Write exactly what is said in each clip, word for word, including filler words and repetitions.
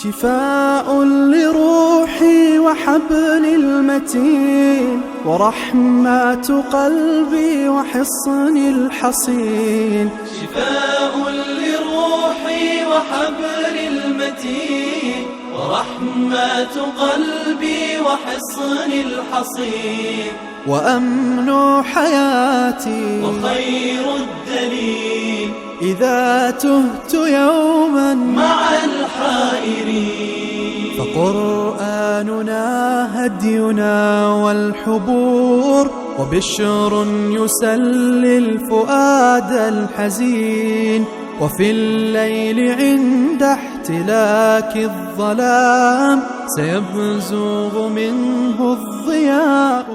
شفاء لروحي وحبل المتين، ورحمة قلبي وحصن الحصين. شفاء لروحي وحبل المتين، ورحمة قلبي وحصن الحصين. وأمن حياتي وخير الدليل، إذا تهت يوما مع الحائرين. فقرآننا هدينا والحبور، وبشر يسلي الفؤاد الحزين. وفي الليل عند احتلاك الظلام، سيبزغ منه الضياء.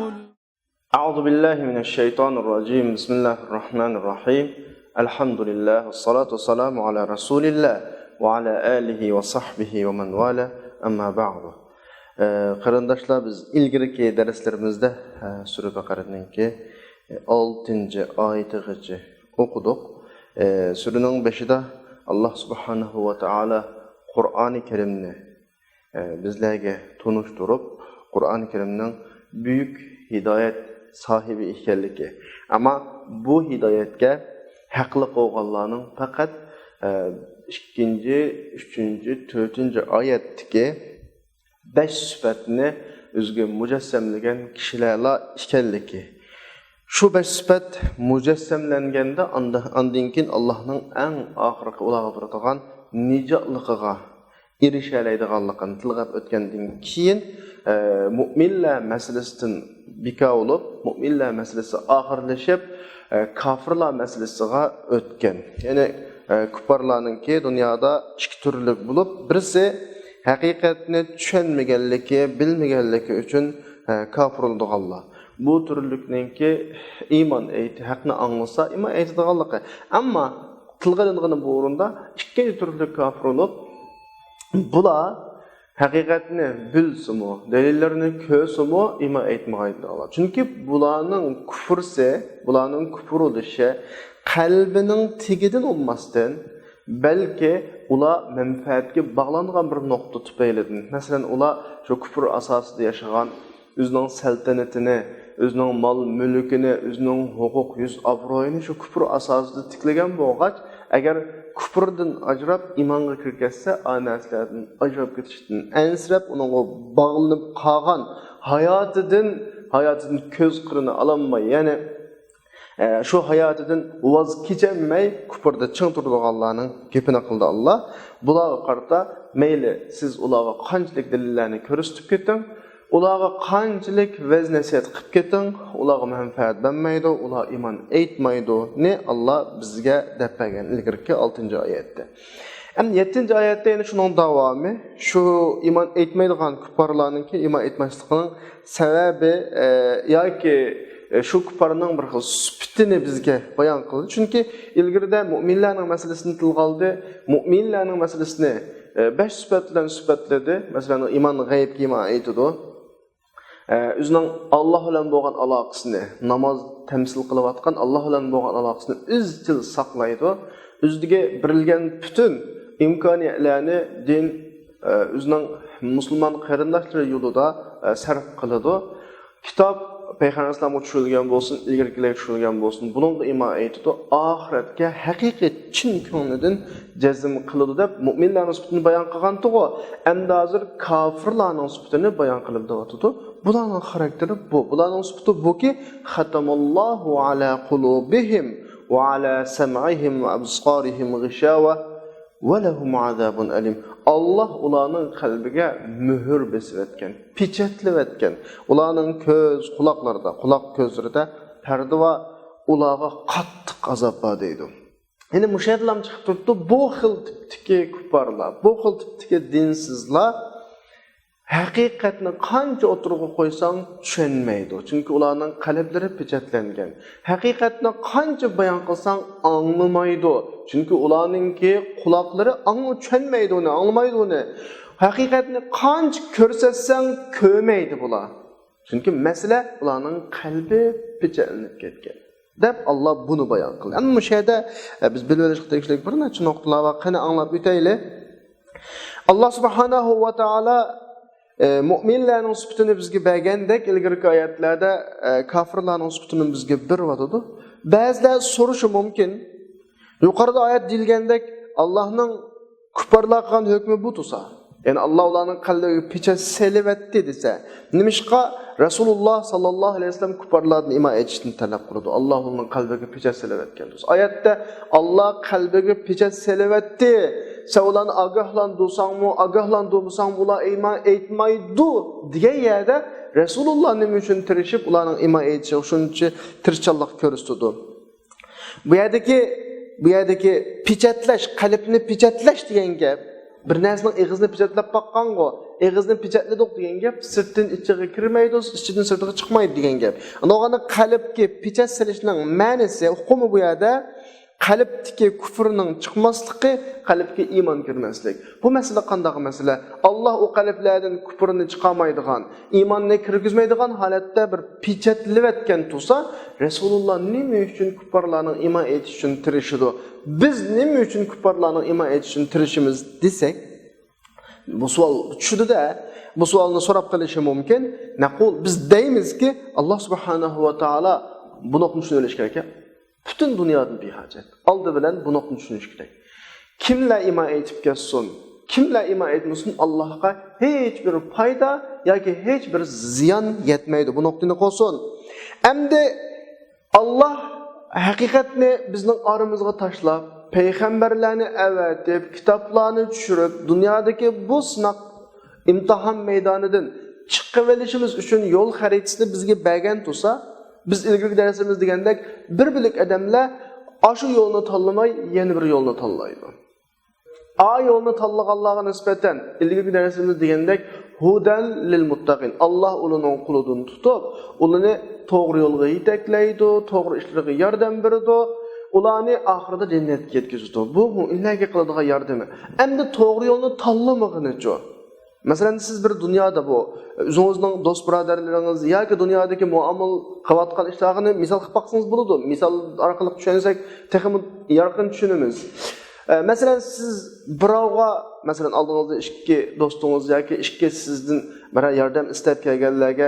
أعوذ بالله من الشيطان الرجيم. بسم الله الرحمن الرحيم. الحمد لله والصلاة والسلام على رسول الله وعلى آله وصحبه ومن والاه. أما بعد. ئە، قېرىنداشلار، بىز ئىلگىرىكى دەرسلىرىمىزدە، ئە، سۈرە بەقەرىنىڭكى، ئە، ئالتىنچى ئايىتىغىچە ئوقۇدۇق. ئە، سۈرىنىڭ بېشىدا ئاللا سۇبھانەھۇ ۋە تائالا قۇرئانى كەرىمنى ئە، بىزلەرگە تونۇشتۇرۇپ، قۇرئان كەرىمنىڭ بۈيۈك ھىدايەت ساھىبى ئىكەنلىكى، ئەمما بۇ ھىدايەتكە ھەقلىق بولغانلارنىڭ پەقەت، ئە، ئىككىنچى، ئۈچىنچى، تۆتىنچى ئايەتتىكى بەش سۈپەتنى ئۆزىگە مۇجەسسەملىگەن كىشىلەرلا ئىكەنلىكى. شۇ بەش سۈپەت مۇجەسسەملەنگەندە، ئاندا-، ئاندىن كېيىن ئاللانىڭ ئەڭ ئاخىرقى ئۇلارغا بېرىدىغان نىجاتلىقىغا ئېرىشەلەيدىغانلىقىنى تىلغا ئۆتكەندىن كېيىن، ئە، مۇئمىنلەر مەسىلىسىدىن بىكار بولۇپ، مۇئمىنلەر مەسىلىسى ئاخىرلىشىپ، ئە، كاپىرلار مەسىلىسىغا ئۆتكەن. يەنى، ئە، كۇپپارلارنىڭكى دۇنيادا ئىككى تۈرلۈك بولۇپ، بىرسى ھەقىقەتنى چۈشەنمىگەنلىكى، بىلمىگەنلىكى ئۈچۈن، ئە، كاپىر بولىدىغانلار. بۇ تۈرلۈكنىڭكى ئىمان ئېيت-، ھەقنى ئاڭلىسا ئىمان ئېيتىدىغانلىقى. ئەمما تىلغا ئېلىنغىنى بۇ ئورۇندا ئىككىنچى تۈرلۈك كاپىر بولۇپ، بۇلار ھەقىقەتنى بىلسىمۇ، دەلىللەرنى كۆرسىمۇ ئىمان ئېيتمايدىغانلار. چۈنكى بۇلارنىڭ كۇفرىسى، بۇلارنىڭ كۇفر بولۇشى قەلبىنىڭ تېگىدىن بولماستىن، بەلكى ئۇلار مەنپەئەتكە باغلانغان بىر نۇقتا تۈپەيلىدىن. مەسىلەن، ئۇلار شۇ كۇفر ئاساسىدا ياشىغان، ئۆزىنىڭ سەلتەنىتىنى، ئۆزىنىڭ مال-مۈلكىنى، ئۆزىنىڭ ھوقۇق يۈز-ئابرۇيىنى شۇ كۇفر ئاساسىدا تىكلىگەن بولغاچ، ئەگەر كۇفردىن ئاجراپ ئىمانغا كىرىپ كەتسە، ئا نەرسىلەردىن ئاجراپ كېتىشتىن ئەنسىرەپ، ئۇنىڭغا باغلىنىپ قالغان ھاياتىدىن، ھاياتىدىن كۆز قىرىنى ئالالماي، يەنى، ئە، شۇ ھاياتىدىن ۋاز كېچەلمەي كۇفردا چىڭ تۇرىدىغانلارنىڭ گېپىنى قىلدى ئاللا. بۇلارغا قارىتا، مەيلى سىز ئۇلارغا قانچىلىك دەلىللەرنى كۆرسىتىپ كېتىڭ، ئۇلارغا قانچىلىك ۋەز-نەسىھەت قىلىپ كېتىڭ، ئۇلارغا مەنپەئەت بەرمەيدۇ، ئۇلار ئىمان ئېيتمايدۇنى ئاللا بىزگە دەپ بەرگەن ئىلگىرىكى ئالتىنچى ئايەتتە. ئەمدى يەتتىنچى ئايەتتە يەنە شۇنىڭ داۋامى، شۇ ئىمان ئېيتمايدىغان كۇپپارلارنىڭكى ئىمان ئېيتماسلىقىنىڭ سەۋەبى، ئە، ياكى، ئە، شۇ كۇپپارنىڭ بىر خىل سۈپىتىنى بىزگە بايان قىلدى. چۈنكى ئىلگىرىدە مۇئمىنلارنىڭ مەسىلىسىنى تىلغا ئالدى. مۇئمىنلارنىڭ مەسىلىسىنى، ئە، بەش سۈپەت بىلەن سۈپەتلىدى. مەسىلەن، ئىمان غەيىبكە ئىمان ئېيتىدۇ. ئە، ئۆزىنىڭ ئاللا بىلەن بولغان ئالاقىسىنى، ناماز تەمسىل قىلىۋاتقان ئاللا بىلەن بولغان ئالاقىسىنى ئىزچىل ساقلايدۇ. ئۆزىدىكى بېرىلگەن پۈتۈن ئىمكانىيەتلەرنى دىن، ئە، ئۆزىنىڭ مۇسۇلمان قېرىنداشلىرى يولىدا، ئە، سەرپ قىلىدۇ. كىتاب پەيغەمبەر ئەلەيھىسسالامغا چۈشۈرۈلگەن بولسۇن، ئىلگىرىكىلەرگە چۈشۈرۈلگەن بولسۇن، بۇنىڭغا ئىمان ئېيتىدۇ. ئاخىرەتكە ھەقىقىي چىن كۆڭلىدىن جەزم قىلىدۇ دەپ مۇئمىنلارنىڭ سۈپىتىنى بايان قىلغانتىغۇ. ئەمدى ھازىر كاپىرلارنىڭ سۈپىتىنى بايان قىلىپ دەۋاتىدۇ. بۇلارنىڭ خاراكتېرى بۇ. بۇلارنىڭ سۈپىتى بۇكى، ختم الله على قلوبهم وعلى سمعهم وأبصارهم غشاوة ولهم عذاب أليم. ئاللا ئۇلارنىڭ قەلبىگە مۆھۈر بېسىۋەتكەن، پېچەتلىۋەتكەن. ئۇلارنىڭ كۆز، قۇلاقلىرىدا، قۇلاق كۆزلىرىدە پەردە بار، ئۇلارغا قاتتىق ئازاب بار دەيدۇ. يەنى مۇشۇ يەردىلا چىقىپ تۇرۇپتۇ، بۇ خىل تىپتىكى كۇپپارلار، بۇ خىل تىپتىكى دىنسىزلار ھەقىقەتنى قانچە ئوتتۇرىغا قويساڭ چۈشەنمەيدۇ، چۈنكى ئۇلارنىڭ قەلبلىرى پېچەتلەنگەن. ھەقىقەتنى قانچە بايان قىلساڭ ئاڭلىمايدۇ، چۈنكى ئۇلارنىڭكى قۇلاقلىرى ئاڭ-، چۈشەنمەيدۇ ئۇنى، ئاڭلىمايدۇ ئۇنى. ھەقىقەتنى قانچە كۆرسەتسەڭ كۆرمەيدۇ بۇلار. چۈنكى مەسىلە ئۇلارنىڭ قەلبى پېچەتلىنىپ كەتكەن، دەپ ئاللا بۇنى بايان قىلدى. ئەمما مۇشۇ يەردە، ئە، بىز بىلىۋېلىشقا تېگىشلىك بىر نەچچە نۇقتىلار بار. قېنى ئاڭلاپ ئۆتەيلى. ئاللا سۇبھانەھۇ ۋە تائالا، ئە، مۇئمىنلارنىڭ سۈپىتىنى بىزگە بەرگەندەك، ئىلگىرىكى ئايەتلەردە، ئە، كاپىرلارنىڭ سۈپىتىنى بىزگە بېرىۋاتىدۇ. بەزىلەر سورىشى مۇمكىن، يۇقىرىدا ئايەت دېيىلگەندەك، ئاللانىڭ كۇپپارلارغا قىلغان ھۆكمى بۇ تۇرسا، يەنى ئاللا ئۇلارنىڭ قەلبىگە پېچەت سېلىۋەتتى دېسە، نېمىشقا رەسۇلۇللا ساللاللاھۇ ئەلەيھى ۋەسەللەم كۇپپارلاردىن ئىمان ئېيتىشنى تەلەپ قىلىدۇ؟ ئاللا ئۇلارنىڭ قەلبىگە پېچەت سېلىۋەتكەن تۇرسا. ئايەتتە ئاللا قەلبىگە پېچەت سېلىۋەتتى، سەن ئۇلارنى ئاگاھلاندۇرساڭمۇ، ئاگاھلاندۇرمىساڭمۇ ئۇلار ئىمان ئېيتمايدۇ دېگەن يەردە رەسۇلۇللا نېمە ئۈچۈن تىرىشىپ ئۇلارنىڭ ئىمان ئېيتىشىغا شۇنچە تىرىشچانلىق كۆرسىتىدۇ؟ بۇ يەردىكى، بۇ يەردىكى پېچەتلەش، قەلبنى پېچەتلەش دېگەن گەپ، بىر نەرسىنىڭ ئېغىزىنى پېچەتلەپ باققانغۇ، ئېغىزنى پېچەتلىدۇق دېگەن گەپ سىرتتىن ئىچىگە كىرمەيدۇ، ئىچىدىن سىرتىغا چىقمايدۇ دېگەن گەپ. ئاندىن قەلبكە پېچەت سېلىشنىڭ مەنىسى، ئۇقۇمى بۇ يەردە قەلبتىكى كۇفرنىڭ چىقماسلىقى، قەلبكە ئىمان كىرمەسلىك. بۇ مەسىلە قانداق مەسىلە؟ ئاللا ئۇ قەلبلەردىن كۇفرنى چىقارمايدىغان، ئىماننى كىرگۈزمەيدىغان ھالەتتە بىر پېچەتلىۋەتكەن تۇرسا، رەسۇلۇللا نېمە ئۈچۈن كۇپپارلارنىڭ ئىمان ئېيتىشىنى تىرىشىدۇ؟ بىز نېمە ئۈچۈن كۇپپارلارنىڭ ئىمان ئېيتىشىنى تىرىشىمىز دېسەك، بۇ سوئال چۈشىدۇ-دە، بۇ سوئالنى سوراپ قېلىشى مۇمكىن. نەقۇل، بىز دەيمىزكى، ئاللا سۇبھانەھۇ ۋە تائالا بۇ نۇقتىنى چۈشىنىۋېلىش كېرەك. پۈتۈن دۇنيادىن بىھاجەت. ئالدى بىلەن بۇ نۇقتىنى چۈشىنىش كېرەك. كىملەر ئىمان ئېيتىپ كەتسۇن، كىملەر ئىمان ئېيتمىسۇن، ئاللاھقا ھېچ بىر پايدا ياكى ھېچ بىر زىيان يەتمەيدۇ. بۇ نۇقتىنى قويسۇن. ئەمدى ئاللا ھەقىقەتنى بىزنىڭ ئارىمىزغا تاشلاپ، پەيغەمبەرلەرنى ئەۋەتىپ، كىتابلارنى چۈشۈرۈپ، دۇنيادىكى بۇ سىناق ئىمتىھان مەيدانىدىن چىقىۋېلىشىمىز ئۈچۈن يول خەرىتىسىنى بىزگە بەرگەن تۇرسا، بىز ئىلگىرىكى دەرسىمىز دېگەندەك، بىر بۆلەك ئادەملەر ئاشۇ يولنى تاللىماي، يەنە بىر يولنى تاللايدۇ. ئا يولنى تاللىغانلارغا نىسبەتەن، ئىلگىرىكى دەرسىمىزدە دېگەندەك، ھۇدەن لىل مۇتتەقىن. ئاللا ئۇلارنىڭ قولىدىن تۇتۇپ، ئۇلارنى توغرا يولغا يېتەكلەيدۇ، توغرا ئىشلىرىغا ياردەم بېرىدۇ، ئۇلارنى ئاخىرىدا جەننەتكە يەتكۈزىدۇ. بۇ مۆمىنلەرگە قىلىدىغان ياردىمى. ئەمدى توغرا يولنى تاللىمىغىنىچۇ؟ مەسىلەن، سىز بىر دۇنيادا بۇ ئۆزىڭىزنىڭ دوست بۇرادەرلىرىڭىز ياكى دۇنيادىكى مۇئامىلە قىلىۋاتقان ئىشلارنى مىسال قىلىپ باقسىڭىز بولىدۇ. مىسال ئارقىلىق چۈشەنسەك تېخىمۇ يارقىن چۈشىنىمىز. ئە، مەسىلەن، سىز بىراۋغا، مەسىلەن، ئالدىڭىزدا ئىككى دوستىڭىز ياكى ئىككى سىزدىن بىرەر ياردەم ئىستەپ كەلگەنلەرگە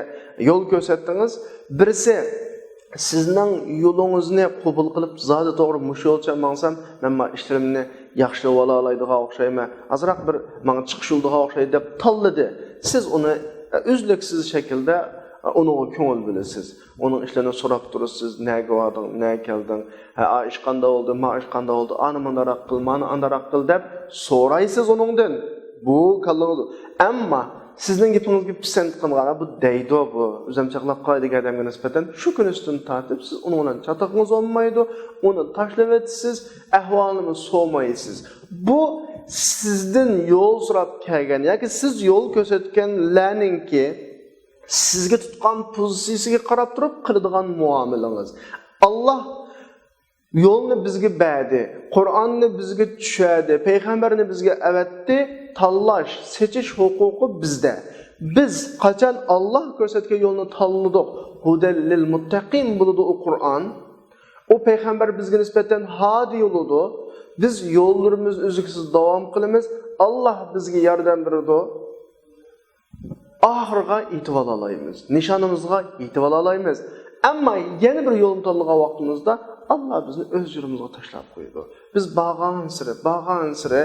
يول كۆرسەتتىڭىز. بىرسى سىزنىڭ يولىڭىزنى قوبۇل قىلىپ، زادى توغرا مۇشۇ يولچە ماڭسام، مەن ما ئىشلىرىمنى ياخشىلىۋالالايدىغان ئوخشايمەن، ئازراق بىر ماڭا چىقىش يولىدىغان ئوخشايدۇ دەپ تاللىدى. سىز ئۇنى، ئە، ئۈزلۈكسىز شەكىلدە، ئە، ئۇنىڭغا كۆڭۈل بۆلىسىز. ئۇنىڭ ئىشلىرىنى سوراپ تۇرىسىز، نەگە باردىڭ، نەگە كەلدىڭ، ھە، ئا ئىش قانداق بولدى، ما ئىش قانداق بولدى، ئانى مۇنداقراق قىل، مانى ئانداقراق قىل دەپ سورايسىز ئۇنىڭدىن. بۇ كاللىڭىز. ئەمما سىزنىڭ گېپىڭىزگە پىسەنت قىلمىغان، بۇ دەيدۇ، بۇ ئۆزۈم چاقلاپ قالاي دېگەن ئادەمگە نىسبەتەن شۇ كۈنىسىدىن تارتىپ سىز ئۇنىڭ بىلەن چاتىقىڭىز بولمايدۇ، ئۇنى تاشلىۋېتىسىز، ئەھۋالىنىمۇ سورىمايسىز. بۇ سىزدىن يول سوراپ كەلگەن ياكى سىز يول كۆرسەتكەنلەرنىڭكى سىزگە تۇتقان پوزىتسىيىسىگە قاراپ تۇرۇپ قىلىدىغان مۇئامىلىڭىز. ئاللا يولنى بىزگە بەردى، قۇرئاننى بىزگە چۈشەردى، پەيغەمبەرنى بىزگە ئەۋەتتى. تاللاش، سېچىش ھوقۇقى بىزدە. بىز قاچان ئاللا كۆرسەتكەن يولنى تاللىدۇق، ھۇدەل لىل مۇتتەقىن بولىدۇ ئۇ قۇرئان. ئۇ پەيغەمبەر بىزگە نىسبەتەن ھادى يولىدۇ. بىز يوللىرىمىزنى ئۈزلۈكسىز داۋام قىلىمىز. ئاللا بىزگە ياردەم بېرىدۇ. ئاخىرىغا يېتىۋالالايمىز، نىشانىمىزغا يېتىۋالالايمىز. ئەمما يەنە بىر يولنى تاللىغان ۋاقتىمىزدا ئاللا بىزنى ئۆز يولىمىزغا تاشلاپ قويىدۇ. بىز بارغانسېرى، بارغانسېرى،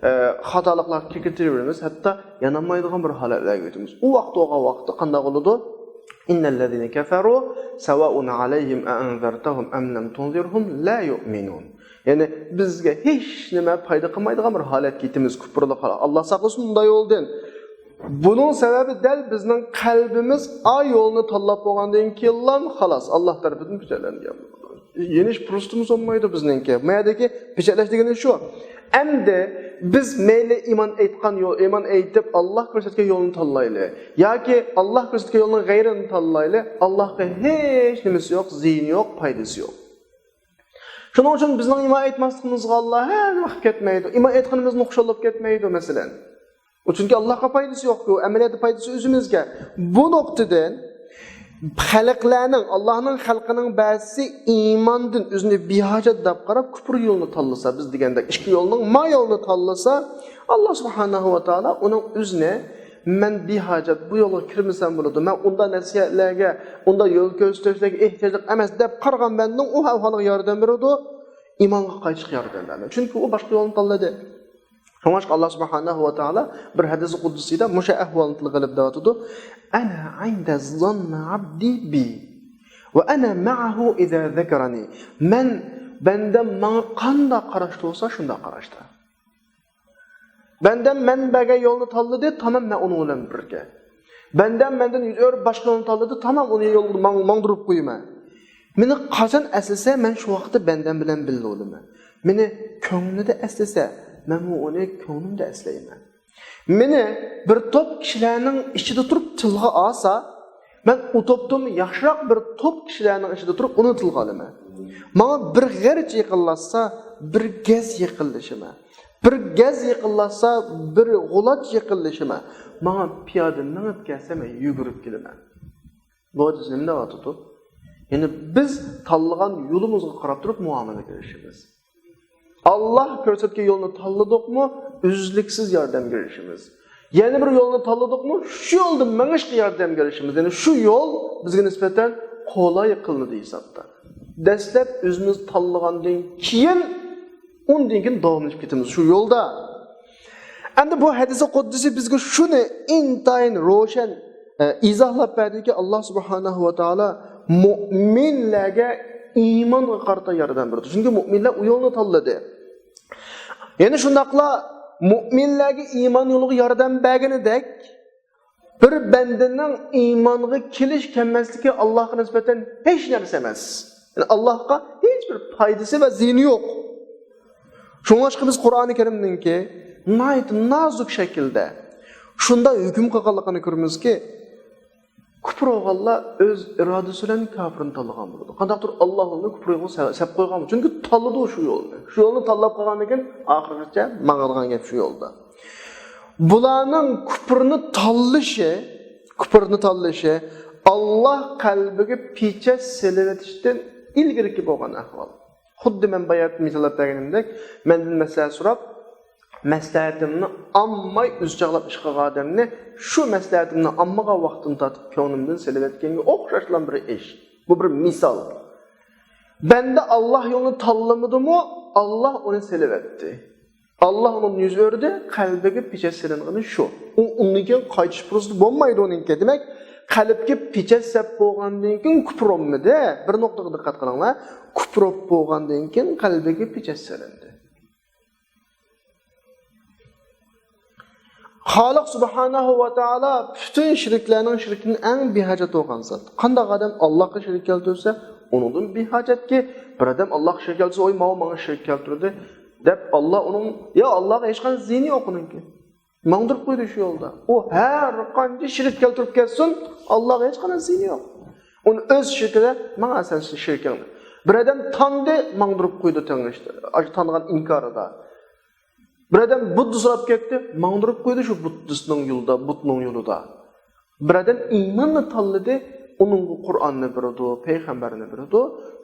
ئە، خاتالىقلارغا كېلىپ كېتىۋېرىمىز، ھەتتا يانالمايدىغان بىر ھالەتلەرگە ئۆتىمىز. ئۇ ۋاقىت بولغان ۋاقىتتا قانداق بولىدۇ؟ إن الذين كفروا سواء عليهم أأنذرتهم أم لم تنذرهم لا يؤمنون. يەنى بىزگە ھېچ نېمە پايدا قىلمايدىغان بىر ھالەتكە يېتىمىز، كۇپۇرلۇق ھالەت. ئاللا ساقلىسۇن بۇنداق يولدىن. بۇنىڭ سەۋەبى دەل بىزنىڭ قەلبىمىز ئا يولنى تاللاپ بولغاندىن كېيىنلا خالاس، ئاللا تەرىپىدىن پېچەتلەنگەن. يېنىش پۇرسىتىمىز بولمايدۇ بىزنىڭكى. بۇ يەردىكى پېچەتلەش دېگىنى شۇ. ئەمدى بىز مەيلى ئىمان ئېيتقان يول، ئىمان ئېيتىپ، ئاللا كۆرسەتكەن يولنى تاللايلى ياكى ئاللا كۆرسەتكەن يولنىڭ غەيرىنى تاللايلى، ئاللاغا ھېچ نېمىسى يوق، زىيىنى يوق، پايدىسى يوق. شۇنىڭ ئۈچۈن بىزنىڭ ئىمان ئېيتماسلىقىمىزغا ئاللا ھەر نېمە قىلىپ كەتمەيدۇ. ئىمان ئېيتقىنىمىزدىن خۇشال بولۇپ كەتمەيدۇ، مەسىلەن. ئۇ چۈنكى ئاللاغا پايدىسى يوقكۇ، ئەمەلىيەتتە پايدىسى ئۆزىمىزگە. بۇ نۇقتىدىن خەلقلەرنىڭ، ئاللاھنىڭ خەلقىنىڭ بەزىسى ئىماندىن ئۆزىنى بىھاجەت دەپ قاراپ، كۇپر يولىنى تاللىسا، بىز دېگەندەك ئىككى يولنىڭ ما يولىنى تاللىسا، ئاللا سۇبھانەھۇ ۋە تائالا ئۇنىڭ ئۆزىنى، مەن بىھاجەت، بۇ يولغا كىرمىسەم بولىدۇ، مەن ئۇنداق نەسىھەتلەرگە، ئۇنداق يول كۆرسىتىشلەرگە ئېھتىياجلىق ئەمەس دەپ قارىغان بەندىنىڭ ئۇ ئەھۋالىغا ياردەم بېرىدۇ، ئىمانغا قايتىشقا ياردەم بېرىدۇ. چۈنكى ئۇ باشقا يولنى تاللىدى. شۇڭلاشقا ئاللا سۇبھانەھۇ ۋە تائالا بىر ھەدىسى قۇدسىيدا مۇشۇ ئەھۋالنى تىلغا ئېلىپ دەۋاتىدۇ. «ئەنا ئىندە زاننى ئابدى بى ۋە ئەنا مەئەھۇ ئىزا زەكەرەنى.» مەن، بەندەم ماڭا قانداق قاراشتا بولسا، شۇنداق قاراشتا. بەندەم مەن بەرگەن يولنى تاللىدى، تامام، مەن ئۇنىڭ بىلەن بىرگە. بەندەم مەندىن يۈز ئۆرۈپ باشقا يولنى تاللىدى، تامام، ئۇنى يولغا ماڭ-، ماڭدۇرۇپ قويىمەن. مېنى قاچان ئەسلىسە، مەن شۇ ۋاقىتتا بەندەم بىلەن بىللە بولىمەن. مېنى كۆڭلىدە ئەسلىسە، مەنمۇ ئۇنى كۆڭلۈمدە ئەسلەيمەن. مېنى بىر توپ كىشىلەرنىڭ ئىچىدە تۇرۇپ تىلغا ئالسا، مەن ئۇ توپتىنمۇ ياخشىراق بىر توپ كىشىلەرنىڭ ئىچىدە تۇرۇپ ئۇنى تىلغا ئالىمەن. ماڭا بىر غەرچە يېقىنلاشسا، بىر گەز يېقىنلىشىمەن. بىر گەز يېقىنلاشسا، بىر غۇلاچ يېقىنلىشىمەن. ماڭا پىيادە مېڭىپ كەلسە، مەن يۈگۈرۈپ كېلىمەن. بۇ ھەدىس نېمە دەۋاتىدۇ؟ يەنى بىز تاللىغان يولىمىزغا قاراپ تۇرۇپ مۇئامىلە قىلىشىمىز. ئاللا كۆرسەتكەن يولنى تاللىدۇقمۇ، ئۈزلۈكسىز ياردەمگە ئېرىشىمىز. يەنە بىر يولنى تاللىدۇقمۇ، شۇ يولدا مېڭىشقا ياردەمگە ئېرىشىمىز. يەنى شۇ يول بىزگە نىسبەتەن قولاي قىلىنىدۇ ھېسابتا. دەسلەپ ئۆزىمىز تاللىغاندىن كېيىن، ئۇندىن كېيىن داۋاملىشىپ كېتىمىز شۇ يولدا. ئەمدى بۇ ھەدىسى قۇدسىي بىزگە شۇنى ئىنتايىن روشەن، ئە، ئىزاھلاپ بەردىكى، ئاللا سۇبھانەھۇ ۋە تائالا مۇئمىنلەرگە ئىمانغا قارىتا ياردەم بېرىدۇ. چۈنكى مۇئمىنلەر ئۇ يولنى تاللىدى. يەنە شۇنداقلا مۇئمىنلەرگە ئىمان يولىغا ياردەم بەرگىنىدەك، بىر بەندىنىڭ ئىمانغا كېلىش كەلمەسلىكى ئاللاھقا نىسبەتەن ھېچ نەرسە ئەمەس. يەنى ئاللاھقا ھېچ بىر پايدىسى ۋە زىيىنى يوق. شۇڭلاشقا بىز قۇرئانى كەرىمنىڭكى ناھايىتى نازۇك شەكىلدە شۇنداق ھۆكۈم قىلغانلىقىنى كۆرىمىزكى، كۇپۇر بولغانلار ئۆز ئىرادىسى بىلەن كاپىرنى تاللىغان بولىدۇ. قانداقتۇر ئاللاھ ئۇنى كۇپۇر يولىغا سە-، سەپ قويغان بولىدۇ. چۈنكى تاللىدى شۇ يولنى. شۇ يولنى تاللاپ قالغاندىن كېيىن ئاخىرغىچە ماڭىدىغان گەپ شۇ يولدا. بۇلارنىڭ كۇپۇرنى تاللىشى، كۇپۇرنى تاللىشى ئاللاھ قەلبىگە پېچەت سېلىۋېتىشتىن ئىلگىرىكى بولغان ئەھۋال. خۇددى مەن بايا مىساللاپ بەرگىنىمدەك، مەندىن مەسلىھەت سوراپ، مەسلىھەتىمنى ئالماي ئۆزى چاغلاپ ئىش قىلغان ئادەمنى شۇ مەسلىھەتىمنى ئالمىغان ۋاقتىمدىن تارتىپ كۆڭلۈمدىن سېلىۋەتكەنگە ئوخشاشلا بىر ئىش. بۇ بىر مىسال. بەندە ئاللاھ يولىنى تاللىمىدىمۇ، ئاللاھ ئۇنى سېلىۋەتتى. ئاللاھ ئۇنىڭدىن يۈز ئۆردى، قەلبىگە پېچەت سېلىنغىنى شۇ. ئۇ ئۇندىن كېيىن قايتىش پۇرسىتى بولمايدۇ ئۇنىڭكى. دېمەك، قەلبكە پېچەت سەپ بولغاندىن كېيىن كۇپۇر بولمىدى. بىر نۇقتىغا دىققەت قىلىڭلار. كۇپۇر بولغاندىن كېيىن قەلبىگە پېچەت سېلىندى. خالىق سۇبھانەھۇ ۋە تائالا پۈتۈن شېرىكلەرنىڭ شېرىكىدىن ئەڭ بىھاجەت بولغان زات. قانداق ئادەم ئاللاھقا شېرىك كەلتۈرسە، ئۇنىڭدىن بىھاجەتكى، بىر ئادەم ئاللاھقا شېرىك كەلتۈرسە، «ۋاي، ماۋۇ ماڭا شېرىك كەلتۈردى» دەپ، ئاللاھ ئۇنىڭ، يا، ئاللاھقا ھېچقانداق زىيىنى يوق ئۇنىڭكى. ماڭدۇرۇپ قويدى شۇ يولدا. ئۇ ھەر قانچە شېرىك كەلتۈرۈپ كەتسۇن، ئاللاھقا ھېچقانداق زىيىنى يوق. ئۇنى ئۆز شېرىكىدە، ماڭا سەن شېرىكىڭنى. بىر ئادەم تاندى، ماڭدۇرۇپ قويدى تېڭىشتى. ئاشۇ تانغان ئىنكارىدا. بىر ئادەم بۇددا سوراپ كەتتى، ماڭدۇرۇپ قويدى شۇ بۇددىستنىڭ يولىدا، بۇتنىڭ يولىدا. بىر ئادەم ئىماننى تاللىدى، ئۇنىڭغا قۇرئاننى بېرىدۇ، پەيغەمبەرنى بېرىدۇ.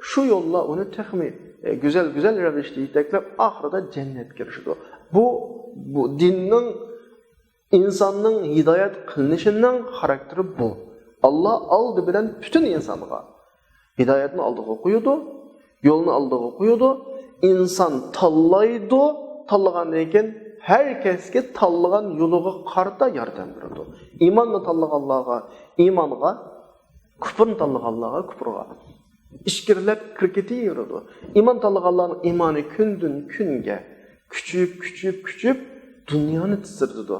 شۇ يوللار ئۇنى تېخىمۇ، ئە، گۈزەل، گۈزەل رەۋىشتە يېتەكلەپ، ئاخىرىدا جەننەتكە ئېرىشىدۇ. بۇ، بۇ دىننىڭ، ئىنساننىڭ ھىدايەت قىلىنىشىنىڭ خاراكتېرى بۇ. ئاللاھ ئالدى بىلەن پۈتۈن ئىنسانغا ھىدايەتنى ئالدىغا قويىدۇ، يولنى ئالدىغا قويىدۇ. ئىنسان تاللايدۇ، تاللىغاندىن كېيىن ھەر كەسكە تاللىغان يولىغا قارىتا ياردەم بېرىدۇ. ئىماننى تاللىغانلارغا ئىمانغا، كۇپۇرنى تاللىغانلارغا كۇپۇرغا. ئىچكىرىلەپ كىرىپ كېتىۋېرىدۇ. ئىمان تاللىغانلارنىڭ ئىمانى كۈندىن كۈنگە كۈچىيىپ، كۈچىيىپ، كۈچىيىپ، دۇنيانى تىترىتىدۇ.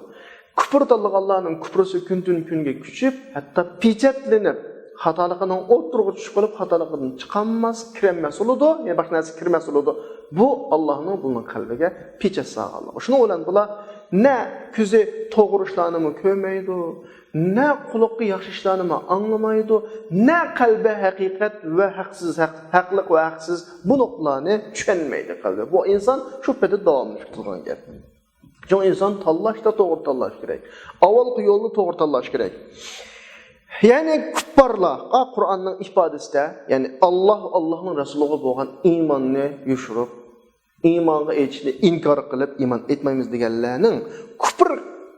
كۇپۇر تاللىغانلارنىڭ كۇپرىسى كۈندىن كۈنگە كۈچىيىپ، ھەتتا پېچەتلىنىپ، خاتالىقىنىڭ ئوتتۇرىغا چۈشۈپ قېلىپ، خاتالىقىدىن چىقالماس، كىرەلمەس بولىدۇ، يەنى باشقا نەرسە كىرمەس بولىدۇ. بۇ ئاللاھنىڭ بۇنىڭ قەلبىگە پېچەت سالغانلىقى. شۇنىڭ بىلەن بۇلار نە كۆزى توغرا ئىشلارنىمۇ كۆرمەيدۇ، نە قۇلىقى ياخشى ئىشلارنىمۇ ئاڭلىمايدۇ، نە قەلبى ھەقىقەت ۋە ھەقسىز، ھەق، ھەقلىق ۋە ھەقسىز بۇ نۇقتىلارنى چۈشەنمەيدۇ قەلبى. بۇ ئىنسان شۇ پېتى داۋاملىشىپ تۇرغان گەپ. شۇڭا ئىنسان تاللاشتا توغرا تاللاش كېرەك. ئاۋۋالقى يولنى توغرا تاللاش كېرەك. يەنى كۇپپارلارغا قۇرئاننىڭ ئىپادىسىدە، يەنى ئاللاھ، ئاللاھنىڭ رەسۇلىغا بولغان ئىماننى يوشۇرۇپ، ئىمانغا ئېيتىشنى ئىنكار قىلىپ، ئىمان ئېيتمايمىز دېگەنلەرنىڭ كۇپر